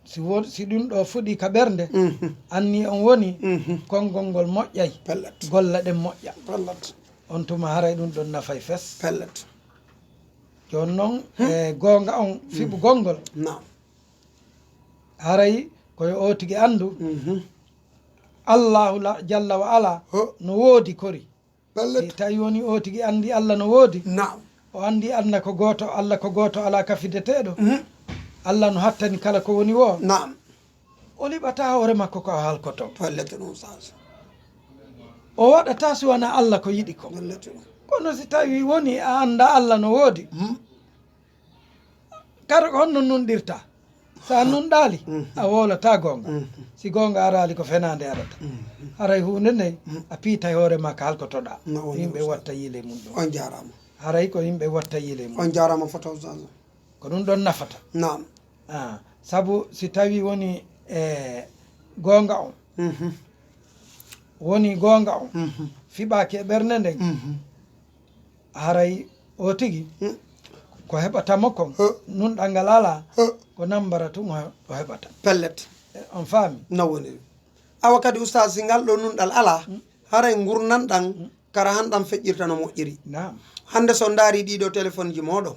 Si wo-, si ɗum ɗo fuɗi ka ɓernde, mhm, anni on woni, mhm, konngol ngol moƴƴay, pellet, golle ɗen moƴƴa. Pellet. On tuma haray ɗum ɗon nafay fes. Pellet. Jooni non, hmm, e goonga on, hmm, fiɓugol ngol. Naam. Haray ko yo o tigi anndu, mhm, Allahu la-, jalla wa ala, ho, no woodi kori. Pellet. Si tawi woni o tigi anndi Allah no woodi. Naam. O anndi Allah ko gooto, Allah ko gooto, alaa kafideteeɗo. Mhm. Allah no hattani kala ko woni wo. Naam. O liɓataa hoore makko ko o halkoto. Pellet ɗum, Oustaz. O waɗataa si wanaa Allah ko yiɗi ko. Pellet ɗum. Kono si tawi woni a anndaa Allah no woodi. Mhm. Kara ko honno nunɗirta? Sa nunɗaali, mhm, a wowlataa goonga. Mhm. Si goonga araali, ko fenaande arata. Mhm. Haray huunde nde, mhm, a piitay hoore maa ka halkotoɗaa. No, on yimɓe watta yiile mum ɗum. On jaaraama. Haray ko yimɓe watta yiile mum. On jaaraama fota, Oustaz. Ko ɗum ɗon nafata. Naam. Ah, sabu si tawi woni e goonga on, mhm, woni goonga on, mhm, fiɓaaki e ɓernde nden, mhm, haray o tigi, hmm, ko heɓata mo kon, huh, nunɗal ngal alaa, huh, ko nambara tun o, o heɓata. Pellet. E, on faami? No woniri. Awa kadi, Oustaz, si ngal ɗo nunɗal alaa, haray ngurndan ɗan, kara han ɗan feƴƴirta no moƴƴiri. Naam. Hannde so ndaari ɗiɗo téléphone ji mooɗon,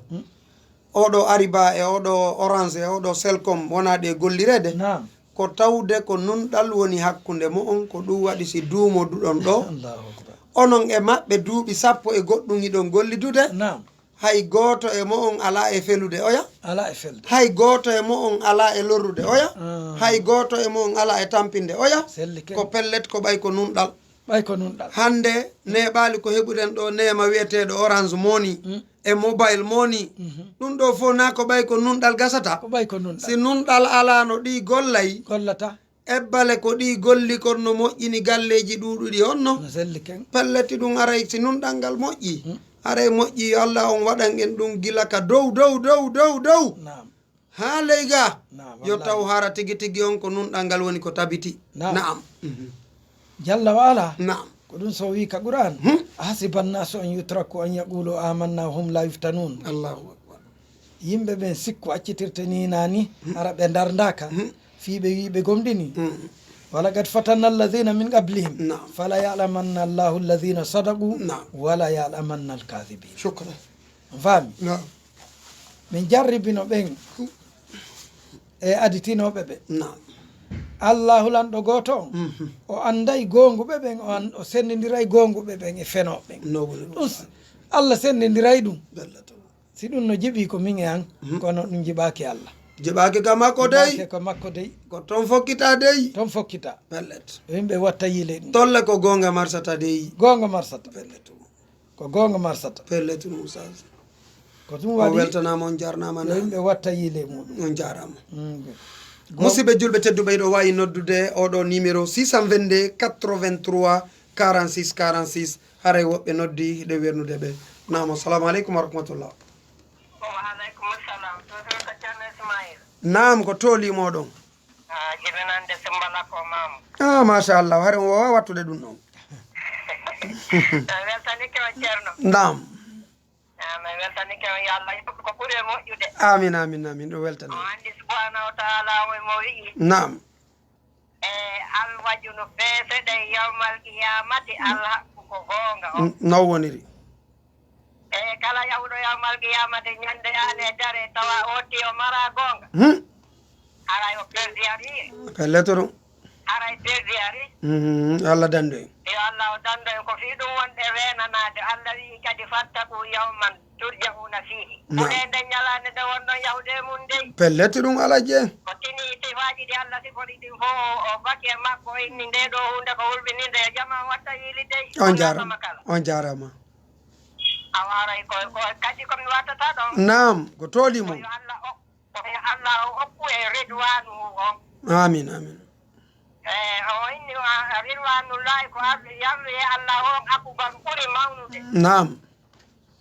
oɗo Ariba e oɗo Orange e oɗo Selcom wonaa ɗe gollireede, naam, ko tawde ko nunɗal woni hakkunde mo'on, ko ɗum waɗi si duumoduɗon ɗo, Allahu Akbar, onon e maɓɓe duuɓi sappo e goɗɗum hiɗon gollidude, naam, hay gooto e mo'on alaa e felude oya. Alaa e felude. Hay gooto e mo'on alaa e lorrude oya. Ah. Hay gooto e mo'on alaa e tampinde oya. Selli ke. Ko pellet, ko ɓay ko nunɗal. Ɓay ko nunɗal. Hannde, neeɓaali ko heɓuɗen ɗo neema wi'eteeɗo Orange Money, mm, e Mobile Money. Mhm. Ɗum ɗo fof naa ko ɓay ko nunɗal gasata. Ko ɓay ko nunɗal. Si nunɗal alaano ɗi gollay. Gollata. Ebbale ko ɗi golli kon no moƴƴini galleeji ɗuuɗuɗi honno? No selli ken. Pellet ɗum aray si nunɗal ngal moƴƴi. Hmm. Aray moƴƴi yo Allah on waɗan en ɗum gila ka dow, dow, dow, dow, dow. Naam. Haa ley ga. Naam, yo wallahi. Taw hara tigi tigi on ko nunɗal ngal woni ko tabiti. Naam. Naam. Mhm. Jalla wa ala. Naam. Ko ɗum so wi ka Qur'an. Hmm. Ahasiba annasu an yutraku an yaqulu amanna wa hum la yuftanun. Allahu akbar. Yimɓe ɓen sikku accitirte ni naa ni, hmm, hara ɓe ndarndaaka, hmm, fii ɓe wii ɓe gomɗini. Hmm. Walaqad fatanna alladhina min qablihim. Naam. Fala ya'lamanna Allahu alladhina sadaqu. Naam. Wala ya'lamanna alkadhibin. Shukran. On faami? Naam. Min jarribino ɓen e aditinooɓe ɓe. Naam. Allahu lanɗo gooto on, mhm, o annday goonguɓe ɓen, o an-, o senndindiray goonguɓe ɓen e fenooɓe ɓen. No woni ɗum. Ɗum s-, Allah senndindiray ɗum. Bella to. Si ɗum no jiɓi ko min e an, mhm, kono ɗum jiɓaaki Allah. Jiɓaaki ka makko dey. Jiɓaaki ka makko dey. Ko ton fokkita dey. Ton fokkita. Pellet. Yimɓe watta yiile ɗum. Tolle ko goonga marsata dey. Goonga marsata. Pellet. Ko goonga marsata. Pellet ɗum, Oustaz. Ko ɗum waɗi. On weltanaama, on jarnaama. Yo yimɓe watta yiile muɗum. On jaaraama. Mm. Go- Musidɓe julɓe tedduɓe, hiɗo waawi noddude oɗo numéro six cent vingt-deux quatre-vingt-trois quarante-six quarante-six. Haray woɓɓe noddi, hiɗo wernude ɓe. Naam, assalamu aleykum wa rahmatullah. Wa aleykum salam. To, to, ko Ceerno Ismail. Naam, ko tooli moɗon. Ah, jibinande Simbala ko Maam. Ah, machallah, hare on wawa wattude ɗum ɗon. Mi weltanike on, Ceerno. Naam. Ah, mi weltanike on, yo Allah yoɓ ko ɓuri e moƴƴude. Amin, amin, amin, ɗo weltani. O anndi subhanahu wa taala o mo wi'i. Naam. E alwajunu feese ɗe yawmal qiyamati, alhaqqu ko goonga on. N-, no woniri? E kala yahuɗo yawmal qiyamati ñande yaane dare tawa o ti o mara goonga. Hmm. Haray o perdi ari. Pellet ɗum. Haray perdi ari. Mhm, Allah dando en. Yo Allah o dando en ko fii ɗum wonɗe reenanaade. Allah wi'i kadi, "Fattaqu yawman turja'una fihi." Naam. Ɓure nden ñalaande nde wonɗon yahude e mum dey. Pellet ɗum ala je. O tini sifaaji ɗi Allah sifori ɗin fof, o, o baki e makko, o inni nde ɗo huunde ko hulɓininde, yo jama watta yiili dey. On jaaraama. On jaaraama. Awa haray ko, ko kadi ko mi wattata ɗon. Naam, ko tooli mo. Ko yo Allah o, ko yo Allah o okku e ridwanu o. Amin, amin. Eh, o inni wa ridwanullahi ko ar-, yarwi e Allah on akbar ɓuri mawnude. Naam.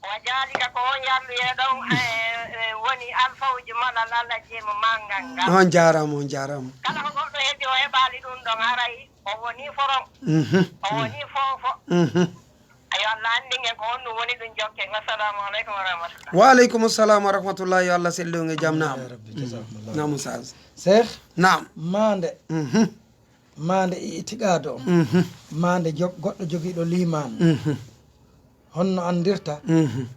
Wa jalika ko on yarwi e ɗon, eh, eh, woni alfawji malal Allah jeemo mangal ngal. On jaaraama, on jaaraama. Kala ko goɗɗo heɓi o heɓaali ɗum ɗon haray o woni foron. Mhm. O woni fofo. Mhm. Ayo, Allah anndi ngen ko honɗum woni ɗum jokken. Assalamu aleykum wa rahmatullah. Wa aleykum salam wa rahmatullah. Yo Allah sellu e jam. Naam. Ya Rabbi, jazakumullah. Naam, Oustaz. Cheikh? Naam. Maande. Mhm. Maande e itiqaado. Mhm. Maande jog-, goɗɗo jogiiɗo liimaan. Mhm. Honno anndirta? Mhm.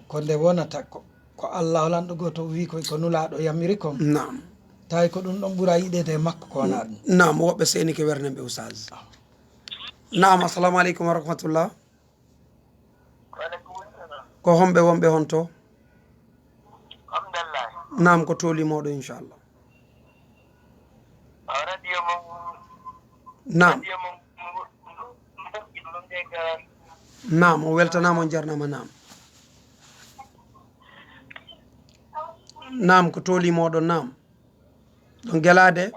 Ko nde wonata ko, ko Allah lanɗo gooto wi ko, ko nulaaɗo yamiri kon. Naam. Tawi ko ɗum ɗon ɓura yiɗeede e makko ko wonaa ɗum. Naam, woɓɓe seenike wernen ɓe, Oustaz. Ah. Naam, assalamu aleykum wa rahmatullah. Wa aleykum salam. Ko homɓe wonɓe honto? Alhamdulillah. Naam, ko tooli moɗo, inchallah. Ah, radio mo. Naam. Radio mo. Naam, o weltanaama, on jarnaama, naam. Naam, ko tooli moɗo, naam. Ɗon gelaade.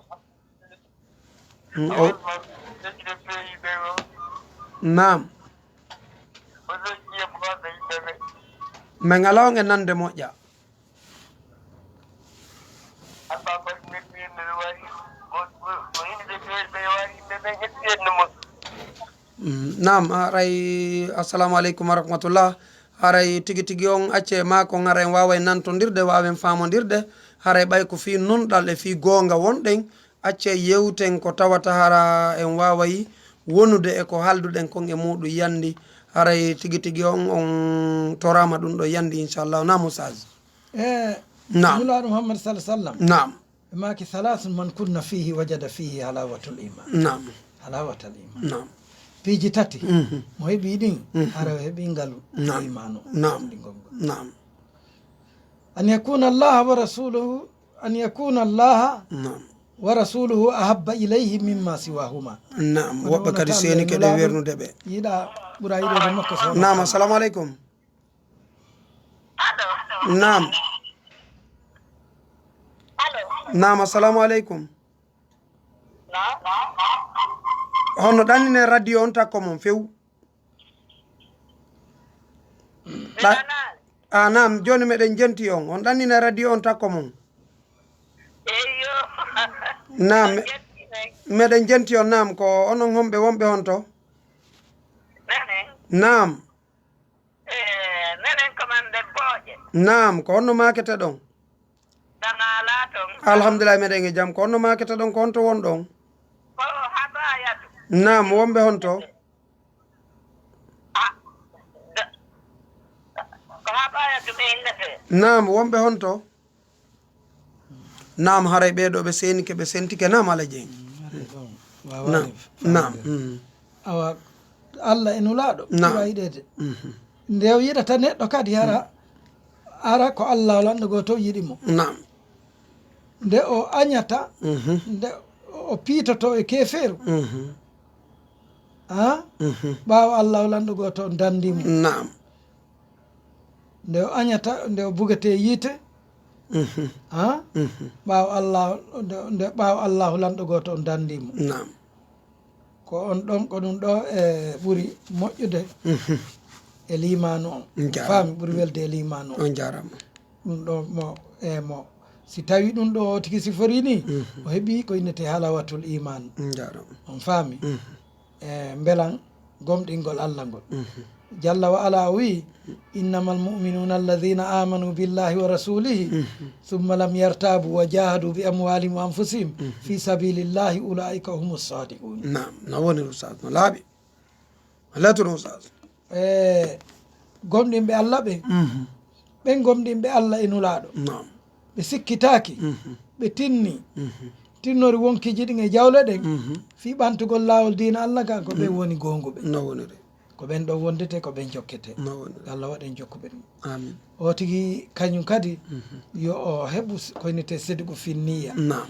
Mm, o-, naam. Min alaa on e nande moƴƴa. Mm, naam, haray, assalamu aleykum wa rahmatullah. Haray tigi tigi on acce maa kon, haray en waaway nantondirde, waawen faamondirde. Haray ɓay ko fii nunɗal e fii goonga wonɗen, Acce yewten ko tawata hara en waaway wonude e ko haalduɗen kon e muuɗum yanndi, haray tigi tigi on, on toraama ɗum ɗo yanndi, inchallah. Naam, Oustaz. E Naam. Nulaaɗo Muhammad sallallahu alaihi wasallam. Naam. Ɓe maaki, "Salasun man kunna fihi wajada fihi halawatul iman." Naam. Halawatal iman. Naam. Piiji tati, Mhm. mo heɓi ɗin, Mhm. hara o heɓi ngalu Naam. Imanu. Naam. Ɗi ngol ngol. Naam. An yakuna Allah wa rasuluhu, an yakuna Allah Naam. wa rasuluhu ahabba ilayhi mimma siwahuma. Naam. Kono Woɓɓe wona kadi tan seeni ɓe keɗe nulaaɗo wernude ɓe. Yiɗa ɓura yiɗude makko so Naam, wona assalamu aleykum. Naam. Naam, assalamu aleykum. Hono ɗannine radio on takko mon few. Ɗa- a naam, jooni meɗen jenti on. On ɗannine radio on takko mon. Eyyo. Naam, me- Jenti rek. Meɗen jenti on, naam, ko onon homɓe wonɓe honto? Menen. Naam. Eh, menen ko man nder booƴe. Naam, ko honno maakete ɗon? Dama alaa ton. Alhamdulillah, meɗen e jam. Ko honno maakete ɗon? Ko honto won ɗon? Ko habayatu. Naam, wonɓe honto? Ah, da- ko habayatu ɓe innete. Naam, wonɓe honto? Naam, haray ɓee ɗoo ɓe seenike, ɓe sentike. Naam, Alaji en. Naam, naam. Mm. Awa, Allah e Nulaaɗo Naam. ɓura yiɗeede. Mhm. Nde o yiɗata neɗɗo kadi, hara, hara ko Allah lanɗo gooto yiɗi mo. Naam. Nde o añata, Mhm. nde o piitoto e keefeeru. Mhm. Ah? Mhm. Ɓaawo Allah lanɗo gooto on danndi mo. Naam. Nde o añata, nde o bugete yiite. Mhm. Ah? Mhm. Ɓaawo Allah, nde, nde ɓaawo Allahu lanɗo gooto on danndi mo. Naam. Ko on ɗon, ko ɗum ɗo e ɓuri moƴƴude Mhm. e liimaanu on. On jaaraama. Faami, ɓuri welde e liimaanu on. On jaaraama. Ɗum ɗo mo, e mo, si tawi ɗum ɗo o tigi siforii ni, Mhm. o heɓi ko innete halawatul iman. On jaaraama. On faami? Mhm. E mbelan gomɗingol Allah ngol. Mhm. Jalla wa ala o wi'i, "Innamal mu'minuna alladhina amanu billahi wa rasulihi, Mhm. thumma lam yartabu wa jahadu bi amwalihim wa anfusihim Mhm. fi sabilillahi ulaika humus sadiqun." Naam, no woni Oustaz, no laaɓi. Lettre Oustaz. E gomɗinɓe Allah ɓe, Mhm. ɓen gomɗinɓe Allah e Nulaaɗo. Naam. Ɓe sikkitaaki, Mhm. ɓe tinni, Mhm. tinnori wonkiiji ɗin e jawle ɗen, Mhm. fii ɓantugol laawol diina Allah kan, ko ɓen Mhm. woni goonguɓe. No woniri. Ko ɓen ɗon wondete, ko ɓen jokkete. No woniri. Yo Allah waɗ en jokkuɓe ɗum. Amin. O tigi kañum kadi, Mhm. yo o heɓu s-, ko innete sidqu fi niyya. Naam.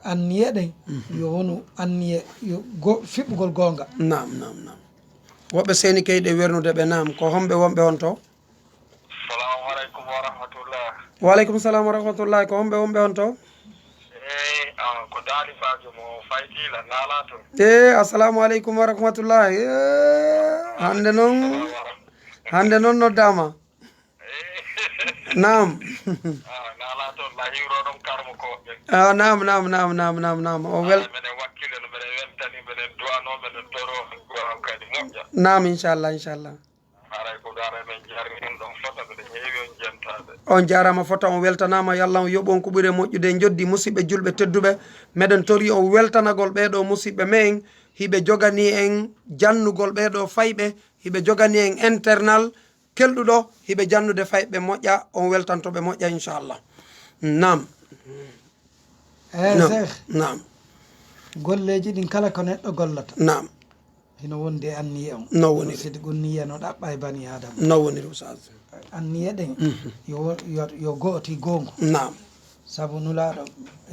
Anniye ɗen, Mhm. yo wonu anniye, yo go-, fiɓɓugol goonga. Naam, naam, naam. Woɓɓe seeni keyɗe wernude ɓe, naam. Ko homɓe wonɓe on to? Salamu aleykum wa rahmatullah. Wa aleykum salam wa rahmatullah. Ko homɓe wonɓe on to? Eey, ah, ko daalifaajo mo Faytiila, Naala to. Eey, assalamu aleykum wa rahmatullah. Eey, hannde noon, Salamu aleykum. Hannde noon noddaama. Eey. Naam. Ah, Naala to, la hiwro ɗon karmo ko ɓe. Ah, naam, naam, naam, naam, naam, naam. O wel- Ah, menen wakkile no menen weltani, menen duwano, menen toro, duwa kadi moƴƴa. Naam, inchallah, inchallah. Haray ko gara men jarni ɗum ɗon fota, mbiɗa heewi on jentaade. On jaaraama fota, on weltanaama. Yo Allah on yoɓu on ko ɓuri moƴƴude. Njoddi musidɓe julɓe tedduɓe, meɗen tori on weltanagol ɓee ɗoo musidɓe men, hiɓe jogani en jannugol ɓee ɗoo fayɓe, hiɓe jogani en internal kelɗuɗo, hiɓe jannude fayɓe moƴƴa, on weltanto ɓe moƴƴa, inchallah. Naam. Eey, Naam. Cheikh. Naam. Golleeji ɗin kala ko neɗɗo gollata. Naam. Hino wondi e anniye on. No woniri. Sidqu niyya no ɗaɓɓa e bani Adama. No woniri, Oustaz. Anniye ɗen, Mhm. yo wo-, yo, yo go'oti goongu. Naam. Sabu Nulaaɗo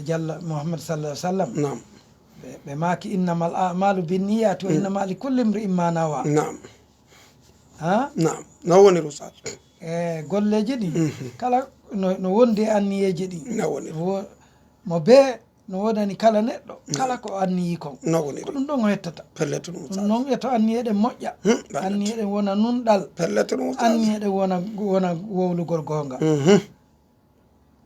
Jalla Muhammad sallallahu alaihi wasallam, Naam. ɓe, ɓe maaki, "Innamal a'malu binniyati wa Mm. innama likulli imri'in ma nawa." Naam. Ha? Naam. No woniri, Oustaz. E golleeji ɗin, Mhm. kala no, no wondi e anniyeeji ɗin. No woniri. Wo-, mo bee no wonani kala neɗɗo, Mm. kala ko anniyii kon. No woniri. Ko ɗum ɗon o hettata. Pellet ɗum, Ɗum Oustaz. Noon e to anniye ɗen moƴƴa. Hmm, pellet. Anniye ɗen wona nunɗal. Pellet ɗum, Oustaz. Anniye ɗen wona, wona wowlugol goonga. Mhm.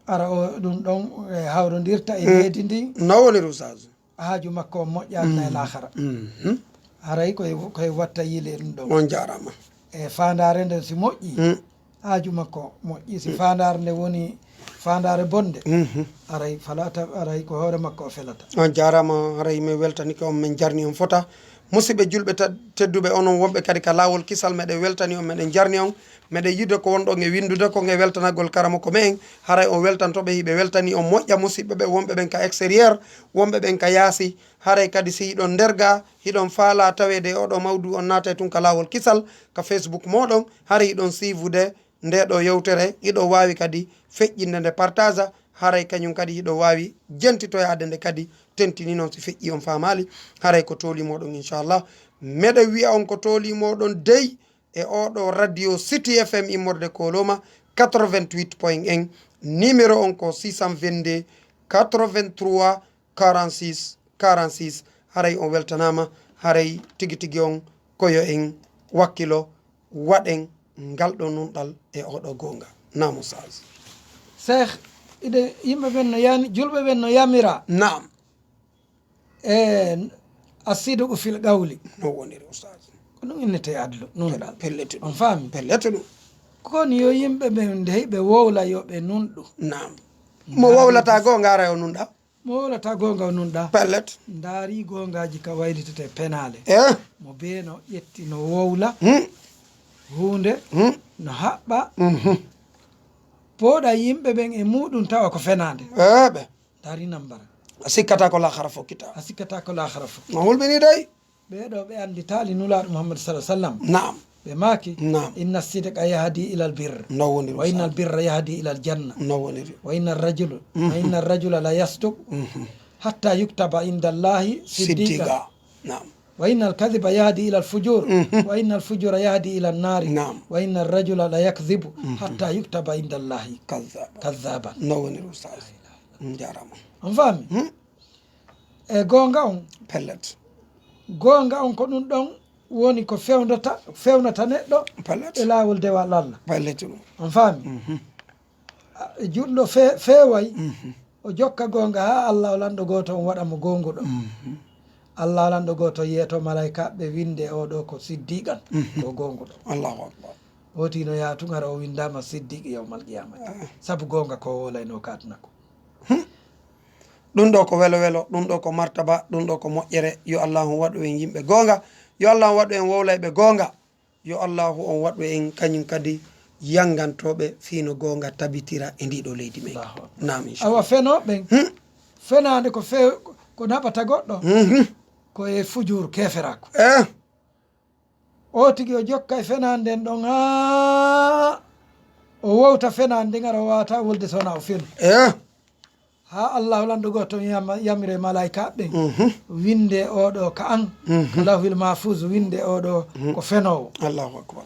Ara o ɗum ɗon e hawrondirta e Mm. leydi ndin. No woniri, Oustaz. Haaju makko on moƴƴa aduna e Mm. laakara. Mhm. Haray koye, koye watta yiile ɗum ɗon. On jaaraama. E faandaare nden si moƴƴi, Mm. Haaju makko moƴƴi. Si faandaare nde woni faandaare bonde, aray falata, aray ko hoore makko o felata. On jaaraama, haray min weltanike on, min jarni on fota. Musidɓe julɓe ta- tedduɓe, onon wonɓe kadi ka laawol kisal, meɗen weltani on, meɗen jarni on. Meɗen yiɗde ko wonɗon e winndude kon e weltanagol karamoko me'en. Haray on weltanto ɓe, hiɓe weltani on moƴƴa. Musidɓe ɓe wonɓe ɓen ka extérieur, wonɓe ɓen ka yaasi, haray kadi si hiɗon nder ga, hiɗon faala taweede e oɗo mawdu, on naatay tun ka laawol kisal ka Facebook mooɗon. Haray hiɗon siivude nde ɗo yewtere, hiɗo waawi kadi feƴƴinde nde partaza, haray kañum kadi hiɗo waawi jentitoyaade nde kadi, tentini noon si feƴƴi on faamaali, haray ko tooli mooɗon inchallah. Meɗen wi'a on ko tooli mooɗon dey e oɗo radio City F M immorde Koloma quatre-vingt-huit point un, numéro on ko six cent vingt-deux quatre-vingt-trois quarante-six quarante-six. Haray on weltanaama, haray tigi tigi on ko yo en wakkilo, waɗen ngal ɗo nunɗal e oɗo goonga. Naam, Oustaz. Seeh, ide yimɓe ɓen no yani, julɓe ɓen no yamira. Naam. E asiduqu fil qawli. No woniri, Oustaz. Ko ɗum innete adlu, nunɗal. Pelletu ɗum. On faami? Pelletu ɗum. Kono yo yimɓe ɓen dey ɓe wowla yo ɓe nunɗu. Naam. Mo wowlata goonga ara yo nunɗa. Mo wowlata goonga o nunɗa. Pellet. Ndaari goongaaji ka waylitete penaale. Eh. Mo beeno ƴetti no wowla. Hmm. Huunde Hmm. no haɓɓa. Mhm. Pooɗa yimɓe ɓen e muuɗum tawa ko fenaande. Eh, ɓe. Ndaari nambara. A sikkata ko lahara fokkita. A sikkata ko lahara fokkita. No hulɓini dey. Ɓee ɗoo ɓe annditaali Nulaaɗo Muhammad sala sallam. Naam. Ɓe maaki, Naam. Inna sidqa yahdi ilal birr. No woniri. Wa innal birra yahdi ilal janna. No woniri. Wa innal rajulu. Mhm. Wa innal rajula la yasduq. Mhm. Hatta yuktaba inda Allahi siddiqa. Siddiqa. Naam. Wa innal kadhiba yahdi ilal fujur. Mhm. Wa innal fujura yahdi ilal nari. Naam. Wa innal rajula la yakdhibu. Mhm. Hatta yuktaba inda Allahi. Kadhaba. Kadhaban. No woniri, Oustaz. Njaaraama. On faami? Hmm? E goonga on. Pellet. Goonga on ko ɗum ɗon woni ko fewndata, fewnata neɗɗo Pellet. E laawol dewal Allah. Pellet ɗum. On faami? Mhm. A- Julɗo fe- feeway, Mhm. O jokka goonga haa Allah o lanɗo gooto on waɗa mo goonguɗo. Mhm. Allah o lanɗo gooto yeeto malaykaaɓe winde oo ɗoo ko siddiiqan, Mhm. Ko goonguɗo. Allahu akbar. Hooti no yaha tun hara o windaama siddiiqi yawmal qiyaamati. Ah. Sabu goonga ko o wowlayno ka aduna ko. Hmm. Ɗum ɗo ko welo welo, ɗum ɗo ko martaba, ɗum ɗo ko moƴƴere. Yo Allahu waɗu en yimɓe goonga, yo Allahu waɗu en wowlayɓe goonga, yo Allahu on waɗu en kañum kadi yanngantooɓe fii no goonga tabitira e ndii ɗo leydi men. Allahu akbar. Naam, inchallah. Awa fenooɓe ɓen, Hmm? Fenaande ko fe- ko naɓata goɗɗo, Mhm. Ko e fujur keeferaaku. Eh, O tigi o jokka e fenaande nden ɗon haa o wowta fenaande nden, ara o waawata wolde so wonaa o fenu. Eh. Haa Allahu lanɗo gooto on yama- yamire malaa'ikaaɓe ɓen, Mhm. Winde oo ɗoo ka an, Mhm. Ka lawhil mahfuz, winde oo ɗoo ko fenoowo. Allahu akbar.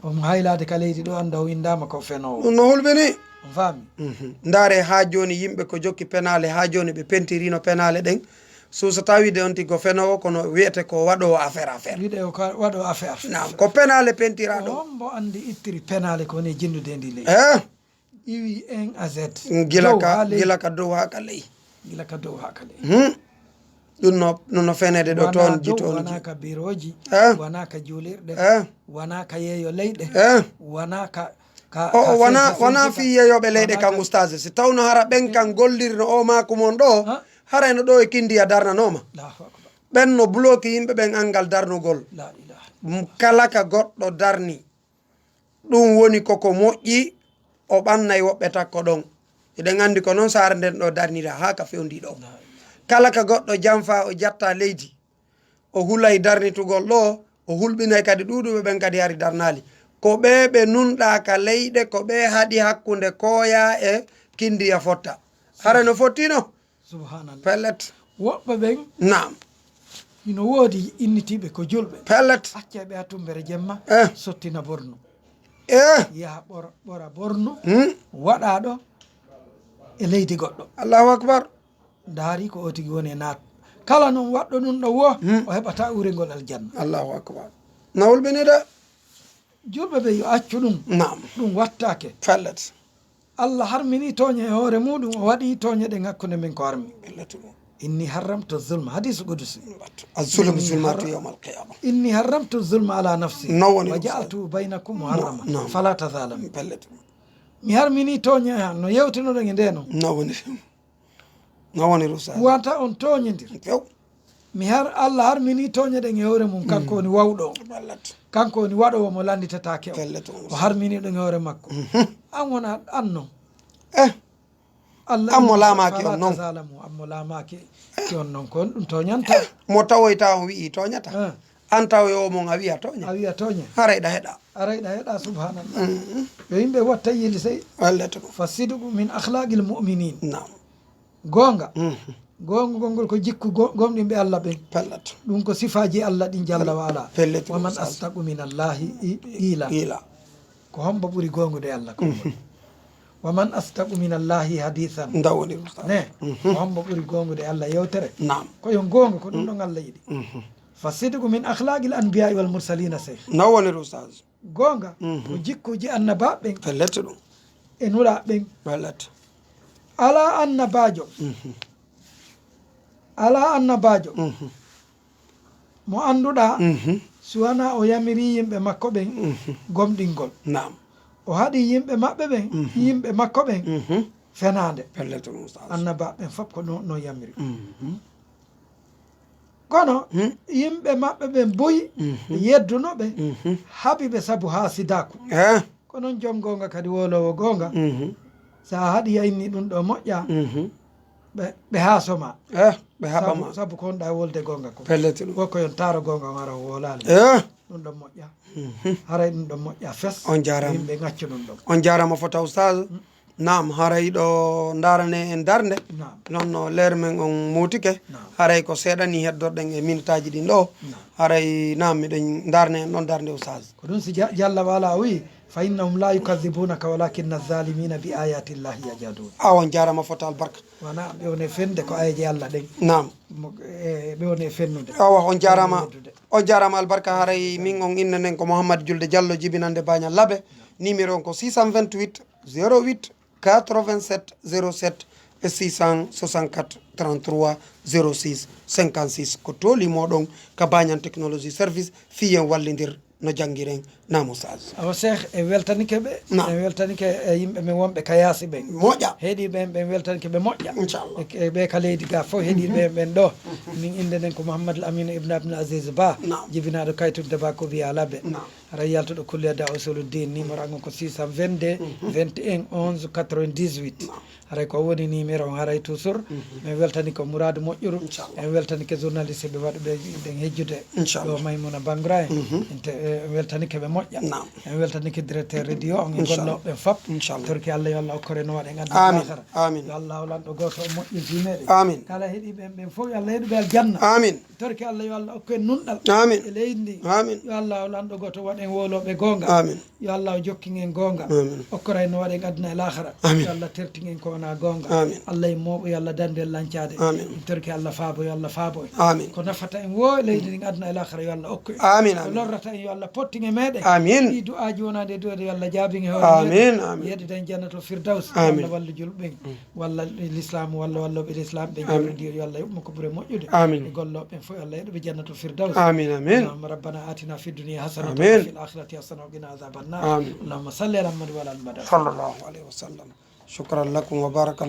Omo haylaade ka leydi ɗoo, annda o winndaama ko fenoowo. Ɗum no hulɓini. On faami? Mhm. Ndaare haa jooni yimɓe ko jokki penaale haa jooni ɓe pentirino penaale ɗen. Suusata wiide on tigi ko fenoowo, kono wiyete ko waɗoowo affaire affaire. Wiɗe o ka waɗo affaire. Naam, ko penaale pentiraa ɗo. Hombo anndi ittiri penaale ko woni e jinndude e ndi leydi? Eh? Iwi en a z. Gila Dow ka, haa ley. Gila ka dow haa ka ley. Gila ka dow haa ka ley. Hmm. Ɗum no, ɗum no feneede ɗo Wanaa toon dow, jitoon. Wanaa ka birooji, Eh? Wanaa ka juulirɗe, Eh? Wanaa ka yeeyo leyɗe, Eh? Wanaa ka, ka, O, ka o, wanaa, Facebook, wanaa ka- fii yeeyooɓe leyɗe wanaa kan ka- ustaase. Si tawno hara ɓen kan gollirno o maaku mon ɗo, Ha? Harayno ɗo e Kindiya darnanooma. Allahu akbar. Ɓen no bloki yimɓe ɓen anngal darnugol. La ilaha. M- Kala ka goɗɗo darni, ɗum woni koko moƴƴi, o ɓannay woɓɓe takko ɗon. Eɗen anndi ko noon saare nden ɗo darnira haa ka fewndi ɗo. La ilaha. Kala ka goɗɗo janfa o jatta leydi, o hulay darnitugol ɗo, o hulɓinay kadi ɗuuɗuɓe ɓen kadi hari darnaali. Ko ɓee ɓe nunɗaa ka leyɗe, ko ɓee haɗi hakkunde kooyaa e Kindiya fotta. Hara no fottino? Subhanallah. Pellet. Woɓɓe ɓen Naam. Hino woodi innitiiɓe ko julɓe. Pellet. Accay ɓe haa tumbere jemma, Eh. Sottina borno. Eh. Yaha ɓor- ɓora borno, Hmm. Waɗa ɗo e leydi goɗɗo. Allahu akbar. Ndaari ko o tigi woni e naat. Kala non waɗɗo ɗum ɗo wo, Hmm. O heɓata uurengol aljanna. Allahu akbar. Na hulɓini de. Julɓe ɓe yo accu ɗum. Naam. Ɗum wattake. Pellet. Allah harmini tooñe e hoore muuɗum, o waɗi tooñe ɗen hakkunde men ko harmi. Ɓe latuɗo. إني حرمت الظلم، حديث قدسي. الظلم إني ظلمات حر- يوم القيامة. إني حرمت الظلم على نفسي No one وجعلته بينكم محرما نعم. فلا تظالموا. Pellet. Mi harmini tooñe no yewtinoɗen e ndeno. No woni no woni rusa. Wata on tooñodir. Few. Mi har Allah harmini tooñeɗen e hoore mum, kanko woni wawɗo on. Pellet. Kanko woni waɗowo mo lannditataake on. Pellet on. O harmini ɗum e hoore makko. An wona an non. Eh. Allah An mo inni, laamaaki "Fala on non. Tazalamu, an mo laamaaki ki on non, ko on ɗum tooñanta. Mo tawoyta on wi'i tooñata. Ah. An tawoy o mon a wi'a tooña. A wi'a tooña. Haray ɗa heɗa. Aray ɗa heɗa, subhanallah. Yo yimɓe watta yeli sey. Pellet ɗum. Fa sidqu min akhlaqil mu'minin. Naam. Goonga. Mhm. Goongol ngol ko jikku go- gomɗinɓe Allah ɓen. Pellet. Ɗum ko sifaaji Allah ɗin jalla wa ala. Pellet. Wa man Ustaz. Asdaqu min Allahi i- qiila. Qiila. Ko hombo ɓuri goongude Allah ko? Wa man asdaqu min Allahi hadisan. Ndaw woni ɗum tan. Ne, ko hombo ɓuri goongude Allah yewtere? Naam. Ko yon goonga, ko ɗum ɗon Allah yiɗi. Fa sidqu min akhlaqil anbiya'i wal mursalina sey. Ndaw woni ɗum, Ustaz. Goonga, ko jikkuji annabaaɓe ɓen. Pellet ɗum. E nulaaɓe ɓen. Pellet. Alaa annabaajo. Alaa annabaajo. Mo annduɗaa, Mhm. si wanaa o yamiri yimɓe makko ɓen gomɗingol. Naam. O haɗi yimɓe maɓɓe ɓen, yimɓe makko ɓen, Mhm. fenaande. Pellet ɗum, Ustaz. Annabaaɓe ɓen fof ko non non yamiri. Mhm. Kono Hmm. yimɓe maɓɓe ɓen buy Mhm. yedduno ɓe, Mhm. haɓi ɓe sabu haasidaaku. Eh. Ko non jom goonga kadi wolowo goonga. Mhm. Sa haɗi a inni ɗum ɗo moƴƴa, Mhm. ɓe ɓe haasoma. Eh, ɓe haɓama. Sabu ko honɗa wolde goonga ko. Pellet ɗum. Wo ko yon taaro goonga on ara o wolaali. Eh. Ɗum ɗon moƴƴa. Mhm. Haray ɗum ɗon moƴƴa fes. On jaaraama. Yimɓe ngaccu ɗum ɗon. On jaaraama fota, Ustaz. Naam, haray ɗo ndaarane en darnde. Naam. Non no leer men on muutike. Naam. Haray ko seeɗa ni heddorɗen e minutaaji ɗin ɗo. Naam. Haray naam, miɗen ndaarne en ɗon darnde, Ustaz. Ko ɗum si ja- jalla wala o wi, fa innahum la yukadhibunaka walakinna zalimina bi ayati llahi yajhadun. Awa, on jaaraama fota, albarka. Wona ɓe woni fende ko ayeje Allah ɗen. Naam. Mo- e, ɓe woni fennude. Awa, on jaaraama. Yeddude. On jaaraama, albarka. Haray min on inna nen ko Mouhammad Julde Diallo, jibinande Bañal Labe. Numéro on ko six cent vingt-huit zéro huit quatre-vingt-sept zéro sept e six cent soixante-quatre trente-trois zéro six cinquante-six. Ko tooli moɗon ka Bañan Technologie Service, fii en wallindir no janngiren. Naam, Ustaz. Awa Cheikh, en weltanike ɓe. Naam. En weltanike e yimɓe men wonɓe ka yaasi ɓen. Moƴƴa. Heɗiiɓe en ɓen, weltanike ɓe moƴƴa. Inchallah. E, e ɓe ka leydi ga fof, heɗiiɓe en ɓen ɗo. Min innde nden ko Mouhamadou Amine Ibn Abdoul Aziz Ba, Naam. Jibinaaɗo Kaytunde Ba ko Biya Labe. Naam. Haray yaltuɗo Kulliya Da Usuluddin, numéro an ko six cent vingt-deux, vingt et un, onze, quatre-vingt-dix-huit. Haray ko woni numéro on, haray toujours. Min weltani ko Mourad Moƴƴuru. Inchallah. En weltanike journaliste ɓe waɗuɓe ɗen hejjude. Inchallah. Ɗo Maymuna Bangra en. En te- eh, en weltanike ɓe moƴƴa. Naam. En weltanike directeur radio on e gollooɓe ɓen fop. Inchallah. Torki Allah yo Allah okkore no waɗen aduna Amin. Lahara. Amin. Yo Allah o lanɗo gooto o moƴƴin diineɗe. Amin. Kala heɗiiɓe en ɓen fof yo Allah heɗu ɓe aljanna. Amin. Torki Allah yo Allah okku en nunɗal. Amin. E leydi ndi. Amin. Yo Allah o lanɗo gooto waɗen wowlooɓe goonga. Amin. Yo Allah o jokkin en goonga. Amin. Okkora en no waɗen aduna e lahara. Amin. Yo Allah tertin en ko wona goonga. Amin. Allah e mooɓo yo Allah dande en lancaade. Amin. En torki Allah faabo yo Allah faabo en. Amin. Ko nafata en wo e leydi ndin aduna e lahara yo Allah okku en. Amin, Ko amin. Lorrata en yo Allah pottin e meɗen. Amin. Ɗi du'aaji wonande e du'aade yo Allah jaabin e hoore Amin, meɗen. amin. Yeɗude en jannatul firdaus. Amin. Allah wallu julɓe ɓen. Walla l'islam walla walloɓe l'islam ɓe Amin. jewridi yo Allah yoɓ mo ko ɓure moƴƴude. Amin. E gollooɓe ɓen fof yo Allah yeɗu ɓe jannatul firdaus. Amin, amin. اللهم ربنا آتنا في الدنيا حسنة آمين. وفي الآخرة حسنة وقنا عذاب النار. آمين. اللهم صل على محمد وعلى آل محمد. صلى الله عليه وسلم. شكرا لكم وبارك الله.